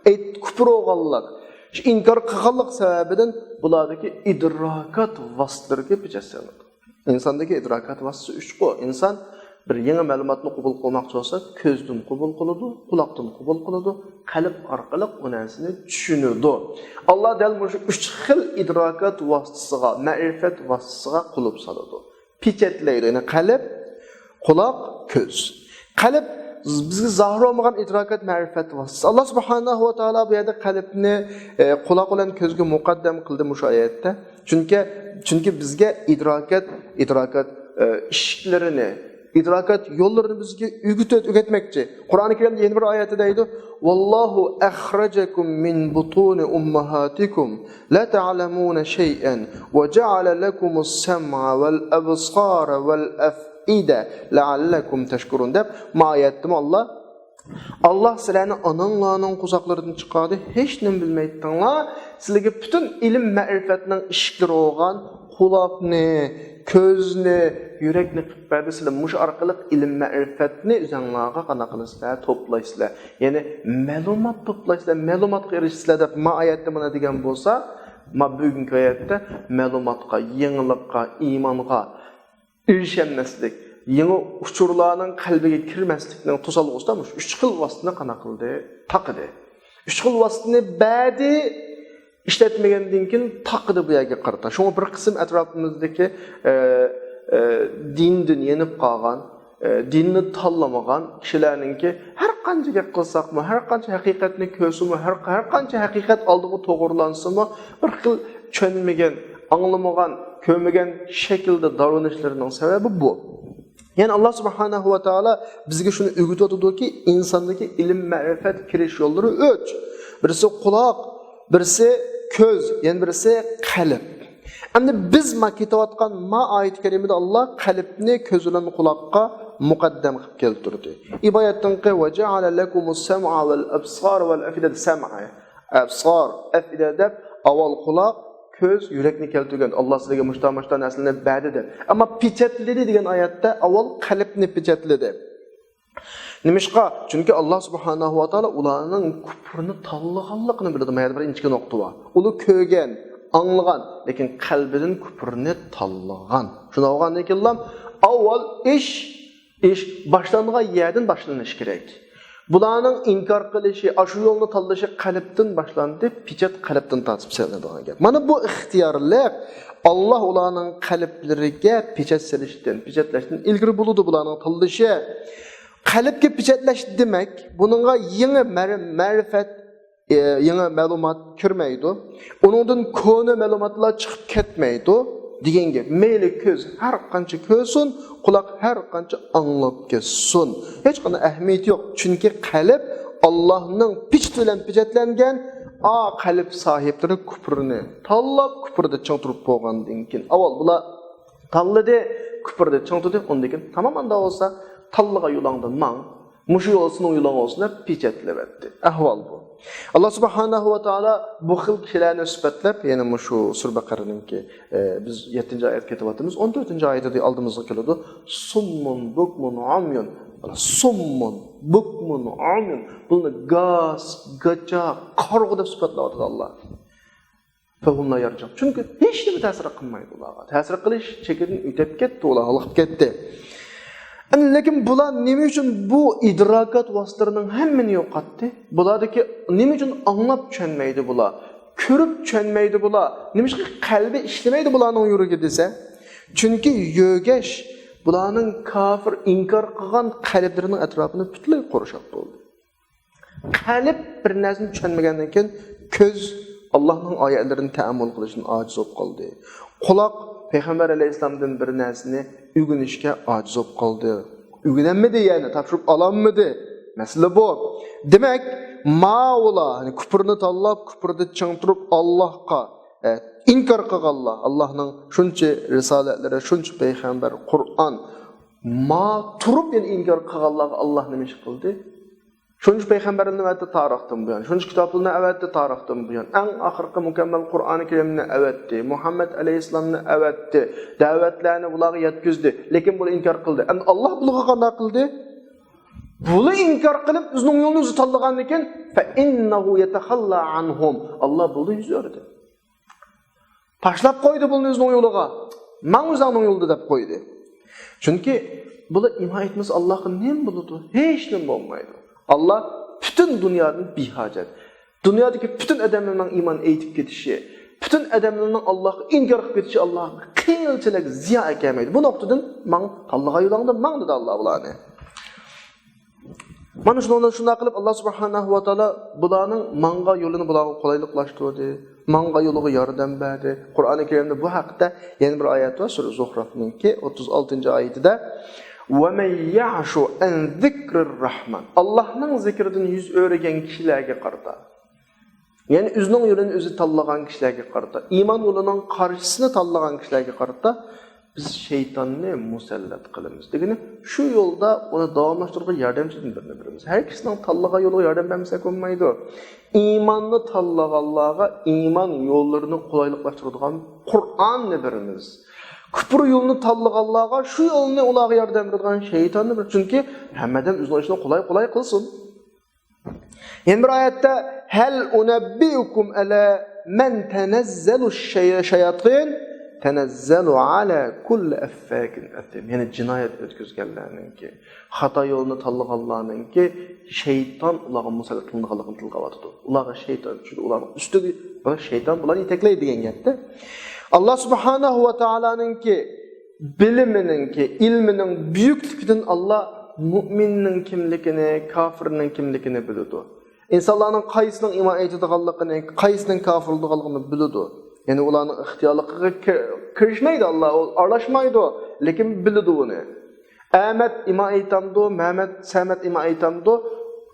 ئېيت-، كۇپر بولغانلىق، شۇ ئىنكار قىلغانلىق سەۋەبىدىن بۇلاردىكى ئىدراكات ۋاسىتىلىرىگە پېچەت سېلىنىدۇ. ئىنساندىكى ئىدراكات ۋاسىتىسى ئۈچقۇ. ئىنسان بىر يېڭى مەلۇماتنى قوبۇل قىلماقچى بولسا، كۆزدىن قوبۇل قىلىدۇ، قۇلاقتىن قوبۇل قىلىدۇ، قەلب ئارقىلىق ئۇ نەرسىنى چۈشىنىدۇ. ئاللاھ دەل مۇشۇ ئۈچ خىل ئىدراكات ۋاسىتىسىغا، مەرىپەت ۋاسىتىسىغا قۇلۇپ سالىدۇ. پېچەتلەيدۇ. يەنى قەلب، قۇلاق، كۆز. قەلب بىزگە زاھىر بولمىغان ئىدراكات، مەرىپەت ۋاسىتىسى. ئاللاھ سۇبھانەھۇ ۋە تائالا بۇ يەردە قەلبنى، ئە، قۇلاق بىلەن كۆزگە مۇقەددەم قىلدى مۇشۇ ئايەتتە. چۈنكى، چۈنكى بىزگە ئىدراكات، ئىدراكات، ئە، ئىشىكلىرىنى، ئىدراكات يوللىرىنى بىزگە ئۆگىتىپ، ئۆگەتمەكچى. قۇرئانى كەرىمدە يەنە بىر ئايەتتە دەيدۇ، «ۋاللاھۇ ئەخرەجەكۇم مىن بۇتۇنى ئۇمماھاتىكۇم لا تەئلەمۇنە شەيئەن ۋە جەئەلە لەكۇمۇس سەمئە ۋەل ئەبسارە ۋەل ئەفئىدە لەئەللەكۇم تەشكۇرۇن» دەپ، ما ئايەتتىمۇ ئاللاھ، «ئاللاھ سىلەرنى ئاناڭلارنىڭ قورساقلىرىدىن چىقاردى، ھېچنېمە بىلمەيتتىڭلار، سىلەرگە پۈتۈن ئىلىم مەرىپەتنىڭ ئىشىكلىرى بولغان قۇلاقنى، كۆزنى، يۈرەكنى قىلىپ بەردى، سىلەر مۇشۇ ئارقىلىق ئىلىم مەرىپەتنى ئۆزەڭلارغا قانداق قىلىسىلەر، توپلايسىلەر، يەنى مەلۇمات توپلايسىلەر، مەلۇماتقا ئېرىشىسىلەر» دەپ ما ئايەتتە مانا دېگەن بولسا، ما بۈگۈنكى ئايەتتە مەلۇماتقا، يېڭىلىققا، ئىمانغا ئېرىشەلمەسلىك، يېڭى ئۇچۇرلارنىڭ قەلبىگە كىرمەسلىكنىڭ توسالغۇسىدا مۇشۇ ئۈچ خىل ۋاسىتىنى قانداق قىلدى؟ تاقىدى. ئۈچ خىل ۋاسىتىنى بەردى، ئىشلەتمىگەندىن كېيىن تاقىدى بۇ يەرگە قارىتا. شۇڭا بىر قىسىم ئەتراپىمىزدىكى، ئە، ئە، دىندىن يېنىپ قالغان، ئە، دىننى تاللىمىغان كىشىلەرنىڭكى ھەر قانچە گەپ قىلساقمۇ، ھەر قانچە ھەقىقەتنى كۆرسىمۇ، ھەر، ھەر قانچە ھەقىقەت ئالدىغا توغرىلانسىمۇ، بىر خىل چۈشەنمىگەن، ئاڭلىمىغان، كۆرمىگەن شەكىلدە داۋرىنىشلىرىنىڭ سەۋەبى بۇ. يەنى ئاللاھ سۇبھانەھۇ ۋە تائالا بىزگە شۇنى ئۆگىتىۋاتىدۇكى، ئىنساندىكى ئىلىم مەرىپەت كىرىش يوللىرى ئۈچ. بىرسى قۇلاق، بىرسى كۆز، يەنە بىرسى قەلب. ئەمدى بىز ما كېتىۋاتقان ما ئايەت كەرىمىدە ئاللاھ قەلبنى كۆز بىلەن قۇلاققا مۇقەددەم قىلىپ كەلتۈردى. ئىبايەتتىنقى ۋە جەئەلە لەكۇمۇس سەمئە ۋەل ئەبسار ۋەل ئەفئىدە، سەمئە، ئەبسار، ئەفئىدە دەپ ئاۋۋال قۇلاق، كۆز، يۈرەكنى كەلتۈرگەن. ئاللاھ سىلەرگە مۇشتا، مۇشتا نەرسىلەرنى بەردى دەپ. ئەمما پېچەتلىدى دېگەن ئايەتتە ئاۋۋال قەلبنى پېچەتلىدى. نېمىشقا؟ چۈنكى ئاللاھ سۇبھانەھۇ ۋە تائالا ئۇلارنىڭ كۇپرىنى تاللىغانلىقىنى بىلىدۇ. مانا بىر ئىنچىكە نۇقتا بار. ئۇلار كۆرگەن، ئاڭلىغان، لېكىن قەلبىدىن كۇپرنى تاللىغان. شۇنداق بولغاندىن كېيىنلا ئاۋۋال ئىش، ئىش باشلانغان يەردىن باشلىنىشى كېرەك. بۇلارنىڭ ئىنكار قىلىشى، ئاشۇ يولنى تاللىشى قەلبتىن باشلاندى، پېچەت قەلبتىن تارتىپ سېلىنىدىغان گەپ. مانا بۇ ئىختىيارلىق ئاللاھ ئۇلارنىڭ قەلبلىرىگە پېچەت سېلىشتىن، پېچەتلەشتىن ئىلگىرى بولىدۇ بۇلارنىڭ تاللىشى. قەلبكە پېچەتلەش دېمەك، بۇنىڭغا يېڭى مەر-، مەرىپەت، ئى، يېڭى مەلۇمات كىرمەيدۇ. ئۇنىڭدىن كونا مەلۇماتلار چىقىپ كەتمەيدۇ دېگەن گەپ. مەيلى كۆز ھەر قانچە كۆرسۇن، قۇلاق ھەر قانچە ئاڭلاپ كەتسۇن، ھېچقانداق ئەھمىيىتى يوق. چۈنكى قەلب ئاللاھنىڭ پېچىتى بىلەن پېچەتلەنگەن. ئا قەلب ساھىبلىرى كۇپرنى تاللاپ، كۇپردا چىڭ تۇرۇپ بولغاندىن كېيىن، ئاۋۋال بۇلار تاللىدى، كۇپردا چىڭ تۇردى، ئۇندىن كېيىن تامام ئاندا بولسا، تاللىغان يولۇڭدا ماڭ، مۇشۇ يول سېنىڭ يولۇڭ بولسۇن دەپ پېچەتلەۋەتتى. ئەھۋال بۇ. ئاللاھ سۇبھانەھۇ ۋە تائالا بۇ خىل كىشىلەرنى سۈپەتلەپ، يەنە مۇشۇ سۈرە بەقەرىنىڭكى، ئە، بىز يەتتىنچى ئايەتكە كېتىۋاتىمىز، ئون تۆتىنچى ئايىتىدە ئالدىمىزغا كېلىدۇ. سۇممۇن، بۇكمۇن، ئۇميۇن. سۇممۇن، بۇكمۇن، ئۇميۇن. بۇلارنى گاس، گاچا، قارىغۇ دەپ سۈپەتلەۋاتىدۇ ئاللاھ. فەھۇم لا يرجعون. چۈنكى ھېچنېمە تەسىر قىلمايدۇ ئۇلارغا. تەسىر قىلىش چېكىدىن ئۆتۈپ كەتتى، ئۇلار ھالقىپ كەتتى. ئەمدى لېكىن بۇلار نېمە ئۈچۈن بۇ ئىدراكات ۋاسىتىلىرىنىڭ ھەممىنى يوقاتتى؟ بۇلاردىكى نېمە ئۈچۈن ئاڭلاپ چۈشەنمەيدۇ بۇلار؟ كۆرۈپ چۈشەنمەيدۇ بۇلار؟ نېمىشقا قەلبى ئىشلىمەيدۇ بۇلارنىڭ يۈرىكى دېسە؟ چۈنكى يۆگەش بۇلارنىڭ كاپىر، ئىنكار قىلغان قەلبلىرىنىڭ ئەتراپىنى پۈتۈنلەي قورشاپ بولدى. قەلب بىر نەرسىنى چۈشەنمىگەندىن كېيىن، كۆز ئاللاھنىڭ ئايەتلىرىنى تەئەممۇل قىلىشتىن ئاجىز بولۇپ قالدى. قۇلاق پەيغەمبەر ئەلەيھىسسالامدىن بىر نەرسىنى ئۆگىنىشكە ئاجىز بولۇپ قالدى. ئۆگىنەلمىدى، يەنى تاپشۇرۇپ ئالالمىدى. مەسىلە بۇ. دېمەك، ماۋۇلار، يەنى كۇپرنى تاللاپ، كۇپردا چىڭ تۇرۇپ، ئاللاھقا، ئە، ئىنكار قىلغانلار، ئاللاھنىڭ شۇنچە رىسالەتلىرى، شۇنچە پەيغەمبەر، قۇرئان، ما تۇرۇپ يەنە ئىنكار قىلغانلارغا ئاللاھ نېمە ئىش قىلدى؟ شۇنچە پەيغەمبەرلەرنى ئەۋەتتى تارىختىن بۇيان، شۇنچە كىتابلارنى ئەۋەتتى تارىختىن بۇيان، ئەڭ ئاخىرقى مۇكەممەل قۇرئانى كەرىمنى ئەۋەتتى، مۇھەممەد ئەلەيھىسسالامنى ئەۋەتتى، دەۋەتلەرنى ئۇلارغا يەتكۈزدى. لېكىن بۇلار ئىنكار قىلدى. ئەمدى ئاللا بۇلارغا قانداق قىلدى؟ بۇلار ئىنكار قىلىپ، ئۆزىنىڭ يولىنى ئۆزى تاللىغاندىن كېيىن، فَإِنَّهُ يَتَخَلَّى عَنْهُمْ. ئاللا بۇلارنى يۈز ئۆرۈدى. تاشلاپ قويدى بۇلارنى ئۆزىنىڭ يولىغا. ماڭ ئۆزۈڭنىڭ يولىدا دەپ قويدى. چۈنكى بۇلار ئىمان ئېيتمىسا ئاللاغا نېمە بولىدۇ؟ ھېچنېمە بولمايدۇ. ئاللا پۈتۈن دۇنيادىن بىھاجەت. دۇنيادىكى پۈتۈن ئادەملەرنىڭ ئىمان ئېيتىپ كېتىشى، پۈتۈن ئادەملەرنىڭ ئاللاغا ئىنكار قىلىپ كېتىشى ئاللاغا قىلچىلىك زىيان ئەكەلمەيدۇ. بۇ نۇقتىدىن ماڭ، تاللىغان يولۇڭدا ماڭ دېدى ئاللا بۇلارنى. مانا شۇنىڭدىن شۇنداق قىلىپ، ئاللا سۇبھانەھۇ ۋە تائالا بۇلارنىڭ ماڭغان يولىنى بۇلارغا قولايلىقلاشتۇردى. ماڭغان يولىغا ياردەم بەردى. قۇرئانى كەرىمدە بۇ ھەقتە يەنە بىر ئايەت بار، سۈرە زۇخرۇفنىڭكى ئوتتۇز ئالتىنچى ئايىتىدە، وَمَن يَعْشُ عَن ذِكْرِ الرَّحْمَنِ. ئاللانىڭ زىكرىدىن يۈز ئۆرۈگەن كىشىلەرگە قارىتا، يەنى ئۆزىنىڭ يولىنى ئۆزى تاللىغان كىشىلەرگە قارىتا، ئىمان يولىنىڭ قارشىسىنى تاللىغان كىشىلەرگە قارىتا بىز شەيتاننى مۇسەللەت قىلىمىز. دېگىنى، شۇ يولدا ئۇنى داۋاملاشتۇرغان ياردەمچىدىن بىرنى بېرىمىز. ھەر كىشىنىڭ تاللىغان يولىغا ياردەم بەرمىسەك بولمايدۇ. ئىماننى تاللىغانلارغا ئىمان يوللىرىنى قولايلىقلاشتۇرىدىغان قۇرئاننى بېرىمىز. كۇپۇر يولىنى تاللىغانلارغا شۇ يولنى ئۇلارغا ياردەم بېرىدىغان شەيتاننى بېرىمىز. چۈنكى ھەممە ئادەم ئۆزىنىڭ ئىشىنى قولاي قولاي قىلسۇن. يەنە بىر ئايەتتە، هَلْ أُنَبِّئُكُمْ عَلَى مَنْ تَنَزَّلُ الشَّيَاطِينُ تَنَزَّلُ عَلَى كُلِّ أَفَّاكٍ أَثِيمٍ. يەنى جىنايەت ئۆتكۈزگەنلەرنىڭكى، خاتا يولنى تاللىغانلارنىڭكى شەيتان ئۇلارغا مۇسەللەت قىلىنغانلىقىنى تىلغا ئاۋاتىدۇ. ئۇلارغا شەيتان چۈشىدۇ، ئۇلارنىڭ ئۈستىگە، بۇ شەيتان بۇلارنى يېتەكلەيدۇ دېگەن گەپتە. ئاللا سۇبھانەھۇ ۋە تائالانىڭكى بىلىمىنىڭكى، ئىلمىنىڭ بۈيۈكلۈكىدىن ئاللا مۇئمىننىڭ كىملىكىنى، كاپىرنىڭ كىملىكىنى بىلىدۇ. ئىنسانلارنىڭ قايسىنىڭ ئىمان ئېيتىدىغانلىقىنى، قايسىنىڭ كاپىر بولىدىغانلىقىنى بىلىدۇ. يەنى ئۇلارنىڭ ئىختىيارلىقىغا كىر-، كىرىشمەيدۇ ئاللا، ئۇ ئارىلاشمايدۇ، لېكىن بىلىدۇ ئۇنى. ئەمەت ئىمان ئېيتامدۇ، مەمەت، سەمەت ئىمان ئېيتامدۇ،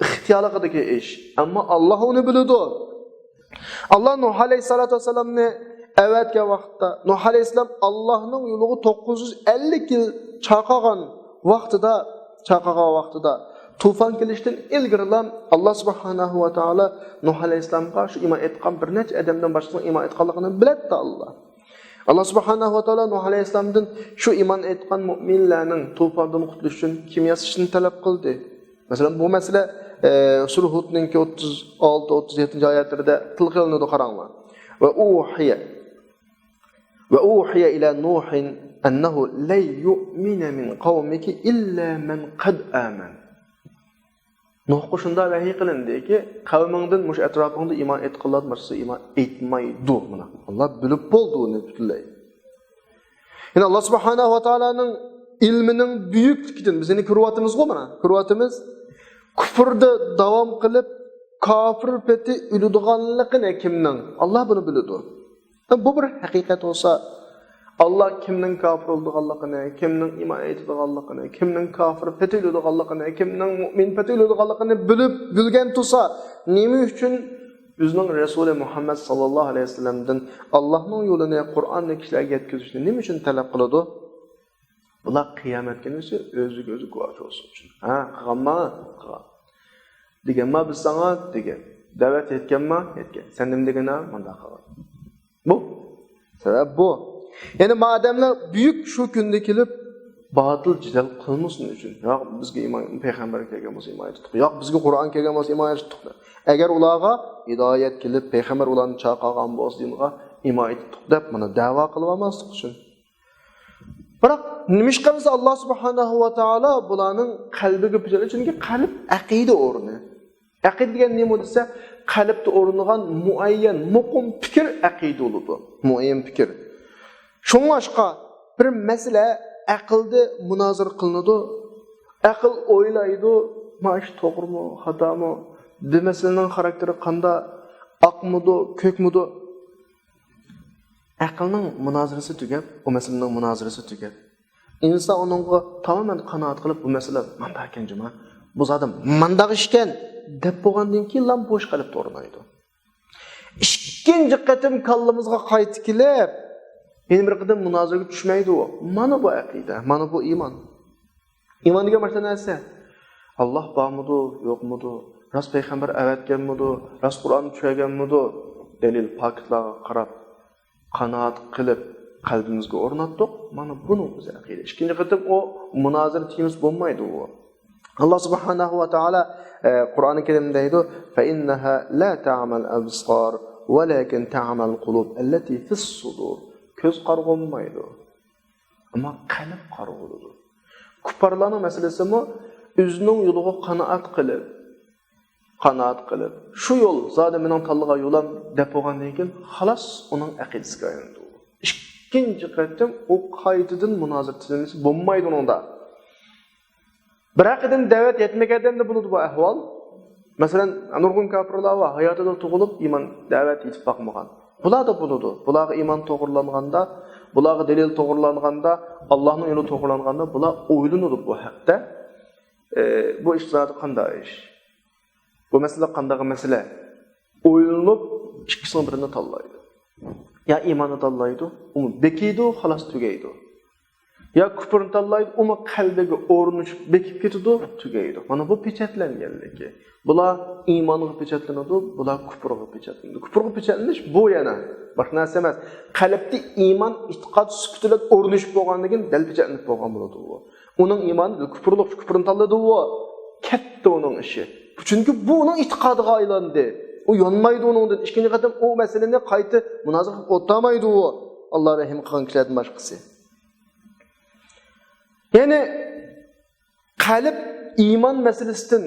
ئىختىيارلىقىدىكى ئىش. ئەمما ئاللا ئۇنى بىلىدۇ. ئاللا نۇھ ئەلەيھىسسالاتۇ ۋەسسالامنى ئەۋەتكەن ۋاقىتتا، نۇھ ئەلەيھىسسالام ئاللانىڭ يولىغا توققۇز يۈز ئەللىك يىل چاقىغان ۋاقتىدا، چاقىغان ۋاقتىدا، توپان كېلىشتىن ئىلگىرىلا ئاللا سۇبھانەھۇ ۋە تائالا نۇھ ئەلەيھىسسالامغا شۇ ئىمان ئېيتقان بىر نەچچە ئادەمدىن باشقىسىنىڭ ئىمان ئېيتقانلىقىنى بىلەتتى ئاللا. ئاللا سۇبھانەھۇ ۋە تائالا نۇھ ئەلەيھىسسالامدىن شۇ ئىمان ئېيتقان مۇئمىنلەرنىڭ توپاندىن قۇتۇلۇش ئۈچۈن كىم ياسىشىنى تەلەپ قىلدى. مەسىلەن، بۇ مەسىلە، ئە، سۈرە ھۇدنىڭكى ئوتتۇز ئالتە، ئوتتۇز يەتتىنچى ئايەتلىرىدە تىلغا ئېلىنىدۇ، قاراڭلار. وَأُوحِيَ، وَأُوحِيَ إِلَى نُوحٍ أَنَّهُ لَنْ يُؤْمِنَ مِنْ قَوْمِكَ إِلَّا مَنْ قَدْ آمَنَ. نۇھقا شۇنداق ۋەھىي قىلىندىكى، قەۋمىڭدىن، مۇشۇ ئەتراپىڭدا ئىمان ئېيتقانلاردىن باشقىسى ئىمان ئېيتمايدۇ. مانا، ئاللا بىلىپ بولدى ئۇنى پۈتۈنلەي. يەنى ئاللا سۇبھانەھۇ ۋە تائالانىڭ ئىلمىنىڭ بۈيۈكلۈكىدىن، بىز يەنە كۆرۈۋاتىمىزغۇ مانا، كۆرۈۋاتىمىز. كۇپۇردا داۋام قىلىپ، كاپىر پېتى ئۆلىدىغانلىقىنى كىمنىڭ؟ ئاللا بۇنى بىلىدۇ. بۇ بىر ھەقىقەت بولسا، ئاللا كىمنىڭ كاپىر ئۆلىدىغانلىقىنى، كىمنىڭ ئىمان ئېيتىدىغانلىقىنى، كىمنىڭ كاپىر پېتى ئۆلىدىغانلىقىنى، كىمنىڭ مۇئمىن پېتى ئۆلىدىغانلىقىنى بىلىپ، بىلگەن تۇرسا، نېمە ئۈچۈن ئۆزىنىڭ رەسۇلى مۇھەممەد ساللاللاھۇ ئەلەيھى ۋەسەللەمدىن ئاللانىڭ يولىنى، قۇرئاننى كىشىلەرگە يەتكۈزۈشنى نېمە ئۈچۈن تەلەپ قىلىدۇ؟ بۇلار قىيامەت كۈنىسى ئۆزىگە ئۆزى گۇۋاھ بولسۇن ئۈچۈن. ھە، قىلغانما؟ قىلغان. دېگەنما بىز ساڭا؟ دېگەن. دەۋەت يەتكەنما؟ يەتكەن. سەن نېمە دېگىنە؟ مۇنداق قىلغان. بۇ. سەۋەب بۇ. يەنى مادەملەر بۈيۈك شۇ كۈندە كېلىپ، باتىل جېدەل قىلمىسۇن ئۈچۈن. ياق، بىزگە ئىمان، پەيغەمبەر كەلگەن بولسا ئىمان ئېيتتۇق. ياق، بىزگە قۇرئان كەلگەن بولسا ئىمان ئېيتتۇق. ئەگەر ئۇلارغا ھىدايەت كېلىپ، پەيغەمبەر ئۇلارنى چاقىرغان بولسا دىنغا، ئىمان ئېيتتۇق دەپ، مانا دەۋا قىلىۋالماسلىق ئۈچۈن. بىراق، نېمىشقا دېسە، ئاللا سۇبھانەھۇ ۋە تائالا بۇلارنىڭ قەلبىگە پۈتۈن، چۈنكى قەلب ئەقىدە ئورنى. ئەقىدە دېگەن نېمە دېسە، قەلبتە ئورنىغان مۇئەييەن، مۇقىم پىكىر ئەقىدە بولىدۇ. مۇئەييەن پىكىر. شۇڭلاشقا، بىر مەسىلە ئەقىلدە مۇنازىرە قىلىنىدۇ. ئەقىل ئويلايدۇ، ما ئىش توغرىمۇ، خاتامۇ؟ بىر مەسىلىنىڭ خاراكتېرى قانداق؟ ئاقمىدۇ، كۆكمىدۇ؟ ئەقىلنىڭ مۇنازىرىسى تۈگەپ، ئۇ مەسىلىنىڭ مۇنازىرىسى تۈگەپ، ئىنسان ئۇنىڭغا تامامەن قانائەت قىلىپ، بۇ مەسىلە مانداق ئىكەن جۇما، بۇ زادى مانداق ئىشكەن دەپ بولغاندىن كېيىنلا بوش قەلبتە ئورنايدۇ. ئىككىنچى قېتىم كاللىمىزغا قايتا كېلىپ، يەنە بىر قېتىم مۇنازىرىگە چۈشمەيدۇ. مانا بۇ ئەقىدە، مانا بۇ ئىمان. ئىمان دېگەن باشتا نەرسە؟ ئاللا بارمىدۇ، يوقمىدۇ؟ راست پەيغەمبەر ئەۋەتكەنمىدۇ؟ راست قۇرئان چۈشۈرگەنمىدۇ؟ دەلىل، پاكىتلارغا قاراپ، قانائەت قىلىپ، قەلبىمىزگە ئورناتتۇق. مانا بۇنىڭ ئۆزى ئەقىدە. ئىككىنچى قېتىم ئۇ مۇنازىرە تېمىسى بولمايدۇ ئۇ. ئاللا سۇبھانەھۇ ۋە تائالا، ئە، قۇرئانى كەرىمدە دەيدۇ، فَإِنَّهَا لَا تَعْمَى الْأَبْصَارُ وَلَكِنْ تَعْمَى الْقُلُوبُ الَّتِي فِي الصُّدُورِ. كۆز قارىغۇ بولمايدۇ. ئەمما قەلب قارىغۇ بولىدۇ. كۇپپارلارنىڭ مەسىلىسىمۇ ئۆزىنىڭ يولىغا قانائەت قىلىپ، قانائەت قىلىپ، شۇ يول زادى مېنىڭ تاللىغان يولۇم دەپ بولغاندىن كېيىن، خالاس ئۇنىڭ ئەقىدىسىگە ئايلىنىدۇ. ئىككىنچى قېتىم ئۇ قايتىدىن مۇنازىرە تىزىملىسە بولمايدۇ ئۇنىڭدا. بىرەر قېتىم دەۋەت يەتمىگەندە بولىدۇ بۇ ئەھۋال. مەسىلەن، نۇرغۇن كاپىرلار بار، ھاياتىدا تۇغۇلۇپ ئىمان دەۋەت يېتىپ باقمىغان. بۇلاردا بولىدۇ. بۇلارغا ئىمان توغرىلانغاندا، بۇلارغا دەلىل توغرىلانغاندا، ئاللانىڭ يولى توغرىلانغاندا بۇلار ئويلىنىدۇ بۇ ھەقتە. ئە، بۇ ئىش زادى قانداق ئىش؟ بۇ مەسىلە قانداق مەسىلە؟ ئويلىنىپ، ئىككىسىنىڭ بىرىنى تاللايدۇ. يا ئىماننى تاللايدۇ، ئۇمۇ بېكىيدۇ، خالاس تۈگەيدۇ. يا كۇپرنى تاللايدۇ، ئۇمۇ قەلبىگە ئورنىشىپ بېكىپ كېتىدۇ، تۈگەيدۇ. مانا بۇ پېچەتلەنگەنلىكى. بۇلار ئىمانغا پېچەتلىنىدۇ، بۇلار كۇپرغا پېچەتلىنىدۇ. كۇپرغا پېچەتلىنىش بۇ يەنە باشقا نەرسە ئەمەس. قەلبتە ئىمان، ئېتىقاد سۈپىتى بىلەن ئورنىشىپ بولغاندىن كېيىن دەل پېچەتلىنىپ بولغان بولىدۇ ئۇ. ئۇنىڭ ئىمانى كۇپرلۇق، كۇپرنى تاللىدى ئۇ. كەتتى ئۇنىڭ ئىشى. چۈنكى بۇ ئۇنىڭ ئېتىقادىغا ئايلاندى. ئۇ يانمايدۇ ئۇنىڭدىن. ئىككىنچى قېتىم ئۇ مەسىلىنى قايتا مۇنازىرە قىلىپ ئولتۇرمايدۇ ئۇ. ئاللا رەھىم قىلغان كىشىلەردىن باشقىسى. يەنى قەلب ئىمان مەسىلىسىدىن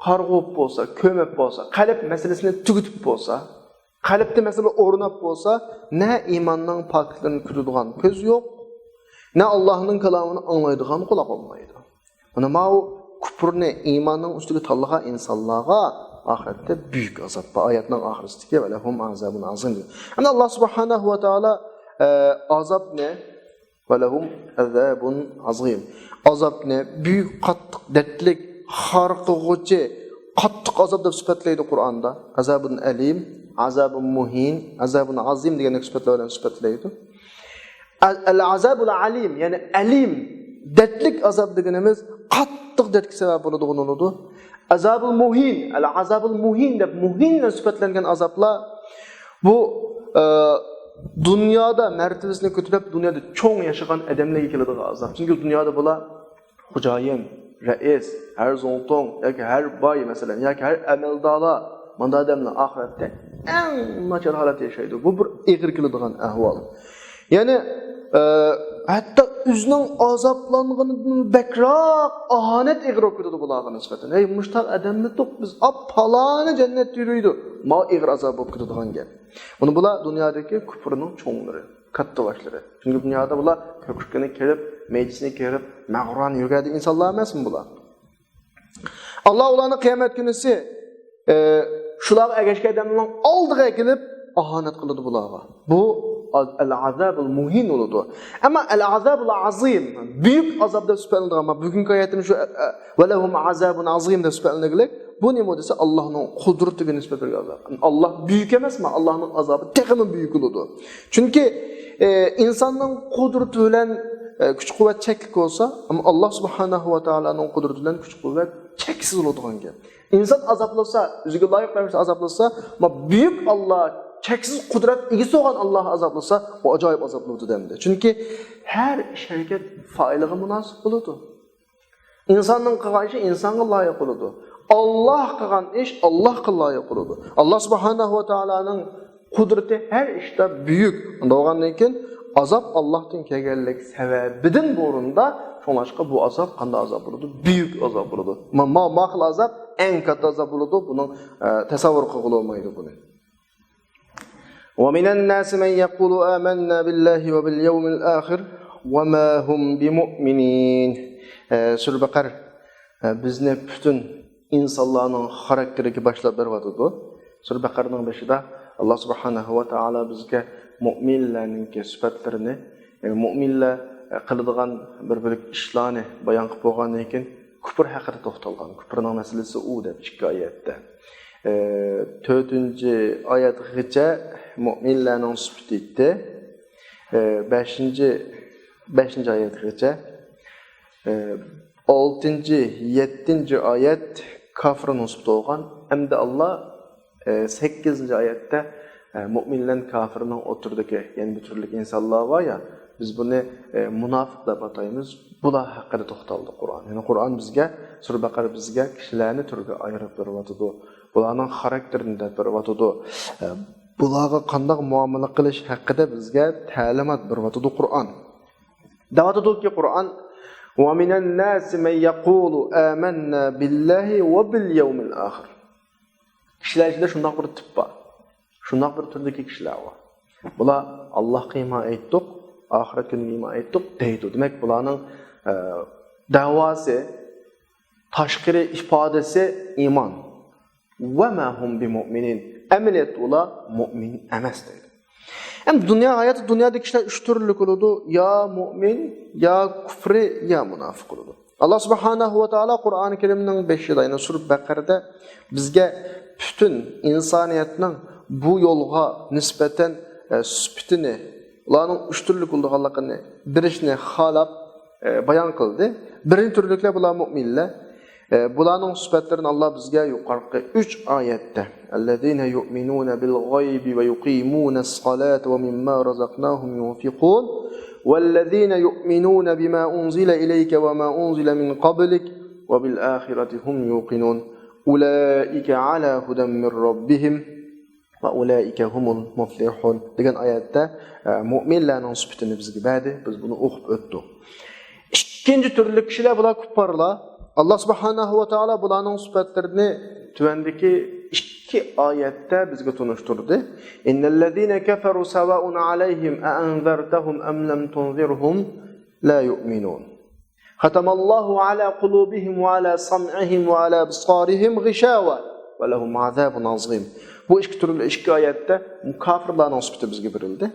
قارىغۇپ بولسا، كۆمۈپ بولسا، قەلب مەسىلىسىنى تۈگىتىپ بولسا، قەلبتە مەسىلە ئورناپ بولسا، نە ئىماننىڭ پاكىتلىرىنى كۆرىدىغان كۆز يوق، نە ئاللانىڭ كالامىنى ئاڭلايدىغان قۇلاق بولمايدۇ. مانا ماۋۇ كۇپرنى ئىماننىڭ ئۈستىگە تاللىغان ئىنسانلارغا ئاخىرەتتە بۈيۈك ئازاب بار. ئايەتنىڭ ئاخىرىسىدىكى ۋەلەھۇم ئازابۇن ئازىم دېگەن. ئەمدى ئاللا سۇبھانەھۇ ۋە تائالا، ئە، ئازابنى ۋەلەھۇم ئازابۇن ئازىم. ئازابنى بۈيۈك، قاتتىق، دەردلىك، خار قىلغۇچى، قاتتىق ئازاب دەپ سۈپەتلەيدۇ قۇرئاندا. ئازابۇن ئەلىم، ئازابۇن مۇھىن، ئازابۇن ئازىم دېگەندەك سۈپەتلەر بىلەن سۈپەتلەيدۇ. ئەل، ئەل ئازابۇل ئەلىم، يەنى ئەلىم، دەردلىك ئازاب دېگىنىمىز قاتتىق دەردكە سەۋەب بولىدىغان بولىدۇ. ئازابۇل مۇھىن، ئەل ئازابۇل مۇھىن دەپ مۇھىن بىلەن سۈپەتلەنگەن ئازابلار بۇ، ئە، دۇنيادا مەرتىۋىسىنى كۆتۈرۈپ، دۇنيادا چوڭ ياشىغان ئادەملەرگە كېلىدىغان ئازاب. چۈنكى دۇنيادا بۇلار خوجايىن، رەئىس، ھەر زۇڭتۇڭ ياكى ھەر باي مەسىلەن، ياكى ھەر ئەمەلدارلار، مانداق ئادەملەر ئاخىرەتتە ئەڭ ناچار ھالەتتە ياشايدۇ. بۇ بىر ئېغىر كېلىدىغان ئەھۋال. يەنى، ئە، ھەتتا ئۆزىنىڭ ئازابلانغىنىدىن بەكرەك ئاھانەت ئېغىر بولۇپ كېتىدۇ بۇلارغا نىسبەتەن. ھەي، مۇشتاق ئادەملىتۇق بىز، ئاپ پالانى جەننەتتە يۈرىدۇ. ماۋۇ ئېغىر ئازاب بولۇپ كېتىدىغان گەپ. بۇنى بۇلار دۇنيادىكى كۇپرنىڭ چوڭلىرى، كاتتا باشلىرى. چۈنكى دۇنيادا بۇلار كۆكرىكىنى كېرىپ، مەيدىسىنى كېرىپ، مەغرۇرانە يۈرگەن ئىنسانلار ئەمەسمۇ بۇلار؟ ئاللا ئۇلارنى قىيامەت كۈنىسى، ئە، شۇلارغا ئەگەشكەن ئادەملەرنىڭ ئالدىغا ئەكېلىپ، ئاھانەت قىلىدۇ بۇلارغا. بۇ ئەل ئازابۇل مۇھىن بولىدۇ. ئەمما ئەل ئازابۇل ئازىم، بۈيۈك ئازاب دەپ سۈپەتلىنىدىغان، بۈگۈنكى ئايەتتىمۇ شۇ، ئە، ئە، ۋەلەھۇم ئازابۇن ئازىم دەپ سۈپەتلىنىگلىك. بۇ نېمە دېسە، ئاللانىڭ قۇدرىتىگە نىسبەت بەرگەن ئازاب. ئاللا بۈيۈك ئەمەسمۇ؟ ئاللانىڭ ئازابى تېخىمۇ بۈيۈك بولىدۇ. چۈنكى، ئە، ئىنساننىڭ قۇدرىتى بىلەن، ئە، كۈچ-قۇۋۋەت چەكلىك بولسا، ئەمما ئاللا سۇبھانەھۇ ۋە تائالانىڭ قۇدرىتى بىلەن كۈچ-قۇۋۋەت چەكسىز بولىدىغان گەپ. ئىنسان ئازابلىسا، ئۆزىگە لايىق رەۋىشتە ئازابلىسا، ما بۈيۈك ئاللا، چەكسىز قۇدرەت ئىگىسى بولغان ئاللا ئازابلىسا، ئۇ ئاجايىپ ئازابلىنىدۇ دەمدى. چۈنكى ھەر ئىش-ھەرىكەت پائىلىغا مۇناسىپ بولىدۇ. ئىنساننىڭ قىلغان ئىشى ئىنسانغا لايىق بولىدۇ. ئاللا قىلغان ئىش ئاللاغا لايىق بولىدۇ. ئاللا سۇبھانەھۇ ۋە تائالانىڭ قۇدرىتى ھەر ئىشتا بۈيۈك. ئۇنداق بولغاندىن كېيىن ئازاب ئاللاھتىن كەلگەنلىك سەۋەبىدىن بۇرۇندا، شۇڭلاشقا بۇ ئازاب قانداق ئازاب بولىدۇ؟ بۈيۈك ئازاب بولىدۇ. ما، ما، ما خىل ئازاب ئەڭ كاتتا ئازاب بولىدۇ. بۇنىڭ، ئە، تەسەۋۋۇر قىلغىلى بولمايدۇ بۇنى. ومن الناس من يقول آمنا بالله وباليوم الآخر وما هم بمؤمنين. ئە، سۈرە بەقەر، ئە، بىزنى پۈتۈن ئىنسانلارنىڭ خاراكتېرىگە باشلاپ بېرىۋاتىدۇ. سۈرە بەقەرىنىڭ بېشىدا ئاللا سۇبھانەھۇ ۋە تائالا بىزگە مۇئمىنلەرنىڭكى سۈپەتلىرىنى، يەنى مۇئمىنلەر، ئە، قىلىدىغان بىر بۆلەك ئىشلارنى بايان قىلىپ بولغاندىن كېيىن، كۇپر ھەققىدە توختالغان. كۇپرنىڭ مەسىلىسى ئۇ دەپ ئىككى ئايەتتە. ئە، تۆتىنچى ئايەتكىچە مۇئمىنلەرنىڭ سۈپىتى ئېيتتى. ئە، بەشىنچى، بەشىنچى ئايەتكىچە. ئە، ئالتىنچى، يەتتىنچى ئايەت كاپىرنىڭ سۈپىتى بولغان. ئەمدى ئاللا، ئە، سەككىزىنچى ئايەتتە، ئە، مۆمىن بىلەن كاپىرنىڭ ئوتتۇرىدىكى، يەنى بۇ تۈرلۈك ئىنسانلار بار يا، بىز بۇنى، ئە، مۇناپىق دەپ ئاتايمىز. بۇلار ھەققىدە توختالدى قۇرئان. يەنى قۇرئان بىزگە، سۈرە بەقەرە بىزگە كىشىلەرنى تۈرگە ئايرىپ بېرىۋاتىدۇ. بۇلارنىڭ خاراكتېرىنى دەپ بېرىۋاتىدۇ. ئە، بۇلارغا قانداق مۇئامىلە قىلىش ھەققىدە بىزگە تەلىمات بېرىۋاتىدۇ قۇرئان. دەۋاتىدۇكى قۇرئان، «ومن الناس من يقول آمنا بالله وباليوم الآخر.» كىشىلەر ئىچىدە شۇنداق بىر تىپ بار. شۇنداق بىر تۈردىكى كىشىلەر بار. بۇلار، «ئاللاھقا ئىمان ئېيتتۇق، ئاخىرەت كۈنىگە ئىمان ئېيتتۇق» دەيدۇ. دېمەك، بۇلارنىڭ، ئە، دەۋاسى، تاشقىرى ئىپادىسى ئىمان. «وما هم بمؤمنين.» ئەمەلىيەتتە ئۇلار مۆمىن ئەمەس دەيدۇ. ئەمدى دۇنيا ھاياتى، دۇنيادا كىشىلەر ئۈچ تۈرلۈك بولىدۇ. يا مۆمىن، يا كۇپرى، يا مۇناپىق بولىدۇ. ئاللا سۇبھانەھۇ ۋە تائالا قۇرئانى كەرىمنىڭ بېشىدا، يەنى سۈرە بەقەرىدە بىزگە پۈتۈن ئىنسانىيەتنىڭ بۇ يولغا نىسبەتەن، ئە، سۈپىتىنى، ئۇلارنىڭ ئۈچ تۈرلۈك بولىدىغانلىقىنى بېرىشنى خالاپ، ئە، بايان قىلدى. بىرىنچى تۈرلۈكلەر بۇلار مۆمىنلەر. ئە، بۇلارنىڭ سۈپەتلىرىنى ئاللا بىزگە يۇقىرىقى ئۈچ ئايەتتە، «الذين يؤمنون بالغيب ويقيمون الصلاة ومما رزقناهم ينفقون والذين يؤمنون بما أنزل إليك وما أنزل من قبلك وبالآخرة هم يوقنون أولئك على هدى من ربهم وأولئك هم المفلحون» دېگەن ئايەتتە، ئە، مۆمىنلەرنىڭ سۈپىتىنى بىزگە بەردى. بىز بۇنى ئوقۇپ ئۆتتۇق. ئىككىنچى تۈرلۈك كىشىلەر بۇلار كۇپپارلار. ئاللا سۇبھانەھۇ ۋە تائالا بۇلارنىڭ سۈپەتلىرىنى تۆۋەندىكى ئىككى ئايەتتە بىزگە تونۇشتۇردى. «إن الذين كفروا سواء عليهم أأنذرتهم أم لم تنذرهم لا يؤمنون. ختم الله على قلوبهم وعلى سمعهم وعلى أبصارهم غشاوة ولهم عذاب عظيم.» بۇ ئىككى تۈرلۈك، ئىككى ئايەتتە كاپىرلارنىڭ سۈپىتى بىزگە بېرىلدى.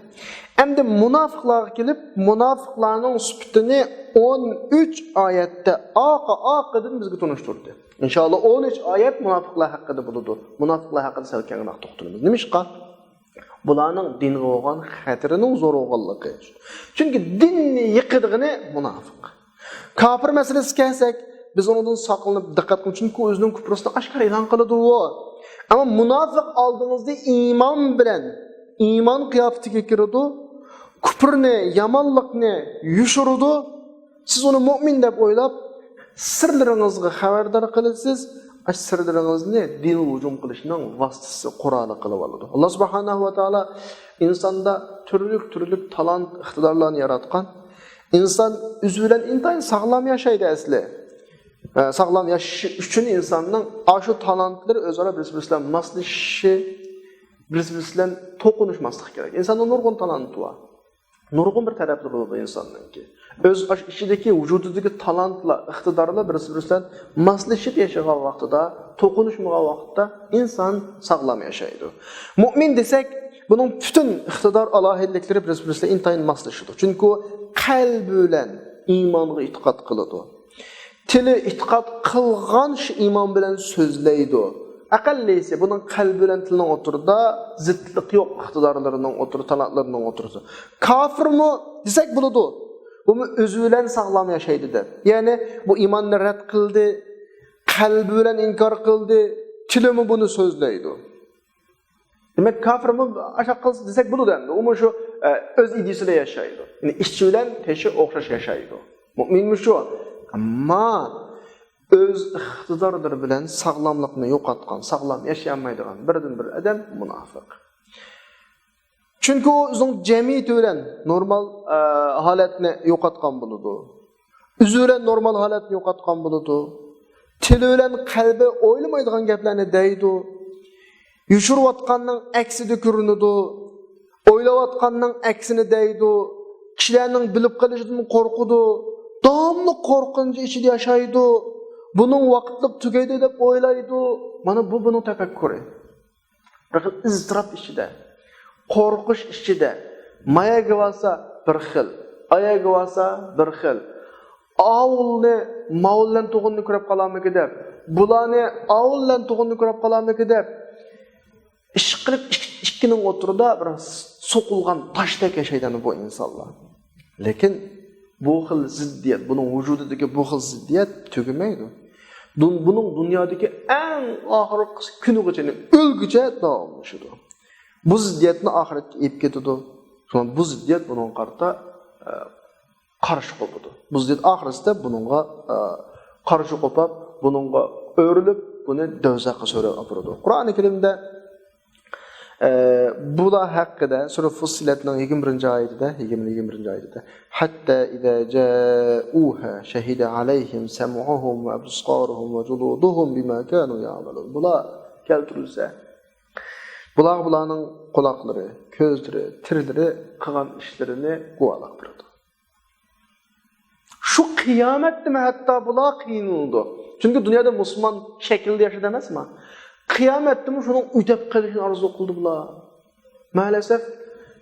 ئەمدى مۇناپىقلارغا كېلىپ، مۇناپىقلارنىڭ سۈپىتىنى ئون ئۈچ ئايەتتە ئارقا-ئارقىدىن بىزگە تونۇشتۇردى. ئىنشائاللا، ئون ئۈچ ئايەت مۇناپىقلار ھەققىدە بولىدۇ. مۇناپىقلار ھەققىدە سەل كەڭرەك توختىلىمىز. نېمىشقا؟ بۇلارنىڭ دىنغا بولغان خەتىرىنىڭ زور بولغانلىقى. چۈنكى دىننى يىقىدىغىنى مۇناپىق. كاپىر مەسىلىسىگە كەلسەك، بىز ئۇنىڭدىن ساقلىنىپ دىققەت قىلىمىز، چۈنكى ئۇ ئۆزىنىڭ كۇپرىسىنى ئاشكارا ئېلان قىلىدۇ. ئەمما مۇناپىق ئالدىڭىزدا ئىمان بىلەن، ئىمان قىياپىتىگە كىرىدۇ، كۇپرنى، يامانلىقنى يوشۇرىدۇ. سىز ئۇنى مۆمىن دەپ ئويلاپ، سىرلىرىڭىزغا خەۋەردار قىلىسىز. ئاشۇ سىرلىرىڭىزنى دىنغا ھۇجۇم قىلىشنىڭ ۋاسىتىسى، قورالى قىلىۋالىدۇ. ئاللا سۇبھانەھۇ ۋە تائالا ئىنساندا تۈرلۈك-تۈرلۈك تالانت، ئىقتىدارلارنى ياراتقان. ئىنسان ئۆزى بىلەن ئىنتايىن ساغلام ياشايدۇ ئەسلى. ئە، ساغلام ياشىشى ئۈچۈن ئىنساننىڭ ئاشۇ تالانتلىرى ئۆزئارا بىرسى-بىرسى بىلەن ماسلىشىشى، بىرسى-بىرسى بىلەن توقۇنۇشماسلىقى كېرەك. ئىنساننىڭ نۇرغۇن تالانتى بار. نۇرغۇن بىر تەرەپلىرى بولىدۇ ئىنساننىڭكى. ئۆز ئاش-، ئىچىدىكى، ۋۇجۇدىدىكى تالانتلار، ئىقتىدارلار بىرسى-بىرسى بىلەن ماسلىشىپ ياشىغان ۋاقتىدا، توقۇنۇشمىغان ۋاقىتتا ئىنسان ساغلام ياشايدۇ. مۆمىن دېسەك، بۇنىڭ پۈتۈن ئىقتىدار، ئالاھىدىلىكلىرى بىرسى-بىرسى بىلەن ئىنتايىن ماسلىشىدۇ. چۈنكى ئۇ قەلبى بىلەن ئىمانغا ئېتىقاد قىلىدۇ. تىلى ئېتىقاد قىلغان شۇ ئىمان بىلەن سۆزلەيدۇ. ئەقەللىسى بۇنىڭ قەلبى بىلەن تىلنىڭ ئوتتۇرىدا زىتلىق يوق، ئىقتىدارلىرىنىڭ ئوتتۇرا، تالانتلىرىنىڭ ئوتتۇرىسى. كاپىرمۇ دېسەك بولىدۇ. بۇمۇ ئۆزى بىلەن ساغلام ياشايدۇ دەپ. يەنى بۇ ئىماننى رەت قىلدى، قەلبى بىلەن ئىنكار قىلدى، تىلىمۇ بۇنى سۆزلەيدۇ. دېمەك، كاپىرمۇ ئاشۇنداق قىلسا دېسەك بولىدۇ ئەمدى. ئۇمۇ شۇ، ئە، ئۆز ئىدىيىسىدە ياشايدۇ. يەنى ئىچى بىلەن تېشى ئوخشاش ياشايدۇ. مۆمىنمۇ شۇ. ئەمما ئۆز ئىقتىدارلىرى بىلەن ساغلاملىقنى يوقاتقان، ساغلام ياشىيالمايدىغان بىردىنبىر ئادەم مۇناپىق. چۈنكى ئۇ ئۆزىنىڭ جەمئىيىتى بىلەن نورمال، ئە، ھالەتنى يوقاتقان بولىدۇ. ئۆزى بىلەن نورمال ھالەتنى يوقاتقان بولىدۇ. تىلى بىلەن قەلبى ئويلىمايدىغان گەپلەرنى دەيدۇ. يوشۇرۇۋاتقاننىڭ ئەكسىدە كۆرۈنىدۇ. ئويلاۋاتقاننىڭ ئەكسىنى دەيدۇ. كىشىلەرنىڭ بىلىپ قېلىشىدىن قورقىدۇ. داۋاملىق قورقۇنچ ئىچىدە ياشايدۇ. بۇنىڭ ۋاقىتلىق تۈگەيدۇ دەپ ئويلايدۇ. مانا بۇ بۇنىڭ تەپەككۇرى. بىر خىل ئىزتىراپ ئىچىدە، قورقۇش ئىچىدە، مايەگە بارسا بىر خىل، ئايەگە بارسا بىر خىل. ئاۋۇلنى ماۋۇ بىلەن تۇغۇننى كۆرۈپ قالارمىكى دەپ، بۇلارنى ئاۋۇل بىلەن تۇغۇننى كۆرۈپ قالارمىكى دەپ، ئىشقىلىپ ئىك-، ئىككىنىڭ ئوتتۇرىدا بىر سوقۇلغان تاشتەك ياشايدۇ بۇ ئىنسانلار. لېكىن بۇ خىل زىددىيەت، بۇنىڭ ۋۇجۇدىدىكى بۇ خىل زىددىيەت تۈگىمەيدۇ. دۇن-، بۇنىڭ دۇنيادىكى ئەڭ ئاخىرقى كۈنىگىچە، يەنى ئۆلگۈچە داۋاملىشىدۇ. بۇ زىددىيەتنى ئاخىرەتكە ئېلىپ كېتىدۇ. شۇڭا بۇ زىددىيەت بۇنىڭغا قارىتا، ئە، قارشى قوپىدۇ. بۇ زىددىيەت ئاخىرسىدا بۇنىڭغا، ئە، قارشى قوپاپ، بۇنىڭغا ئۆرۈلۈپ، بۇنى دوزاخقا سۆرەپ ئاپىرىدۇ. قۇرئانى كەرىمدە، ئە، بۇلار ھەققىدە سۈرە فۇسسىلەتنىڭ يىگىرمە بىرىنچى ئايىتىدە، يىگىرمە، يىگىرمە بىرىنچى ئايىتىدە، «حتى إذا جاءوها شهد عليهم سمعهم وأبصارهم وجلودهم بما كانوا يعملون.» بۇلار كەلتۈرۈلسە، بۇلارغا بۇلارنىڭ قۇلاقلىرى، كۆزلىرى، تىللىرى قىلغان ئىشلىرىنى گۇۋاھلىق بېرىدۇ. شۇ قىيامەتتىمۇ ھەتتا بۇلار قىينىلىدۇ. چۈنكى دۇنيادا مۇسۇلمان شەكىلدە ياشىدى ئەمەسما؟ قىيامەتتىمۇ شۇنىڭ ئۆتەپ قېلىشىنى ئارزۇ قىلىدۇ بۇلار. مەلەسەف،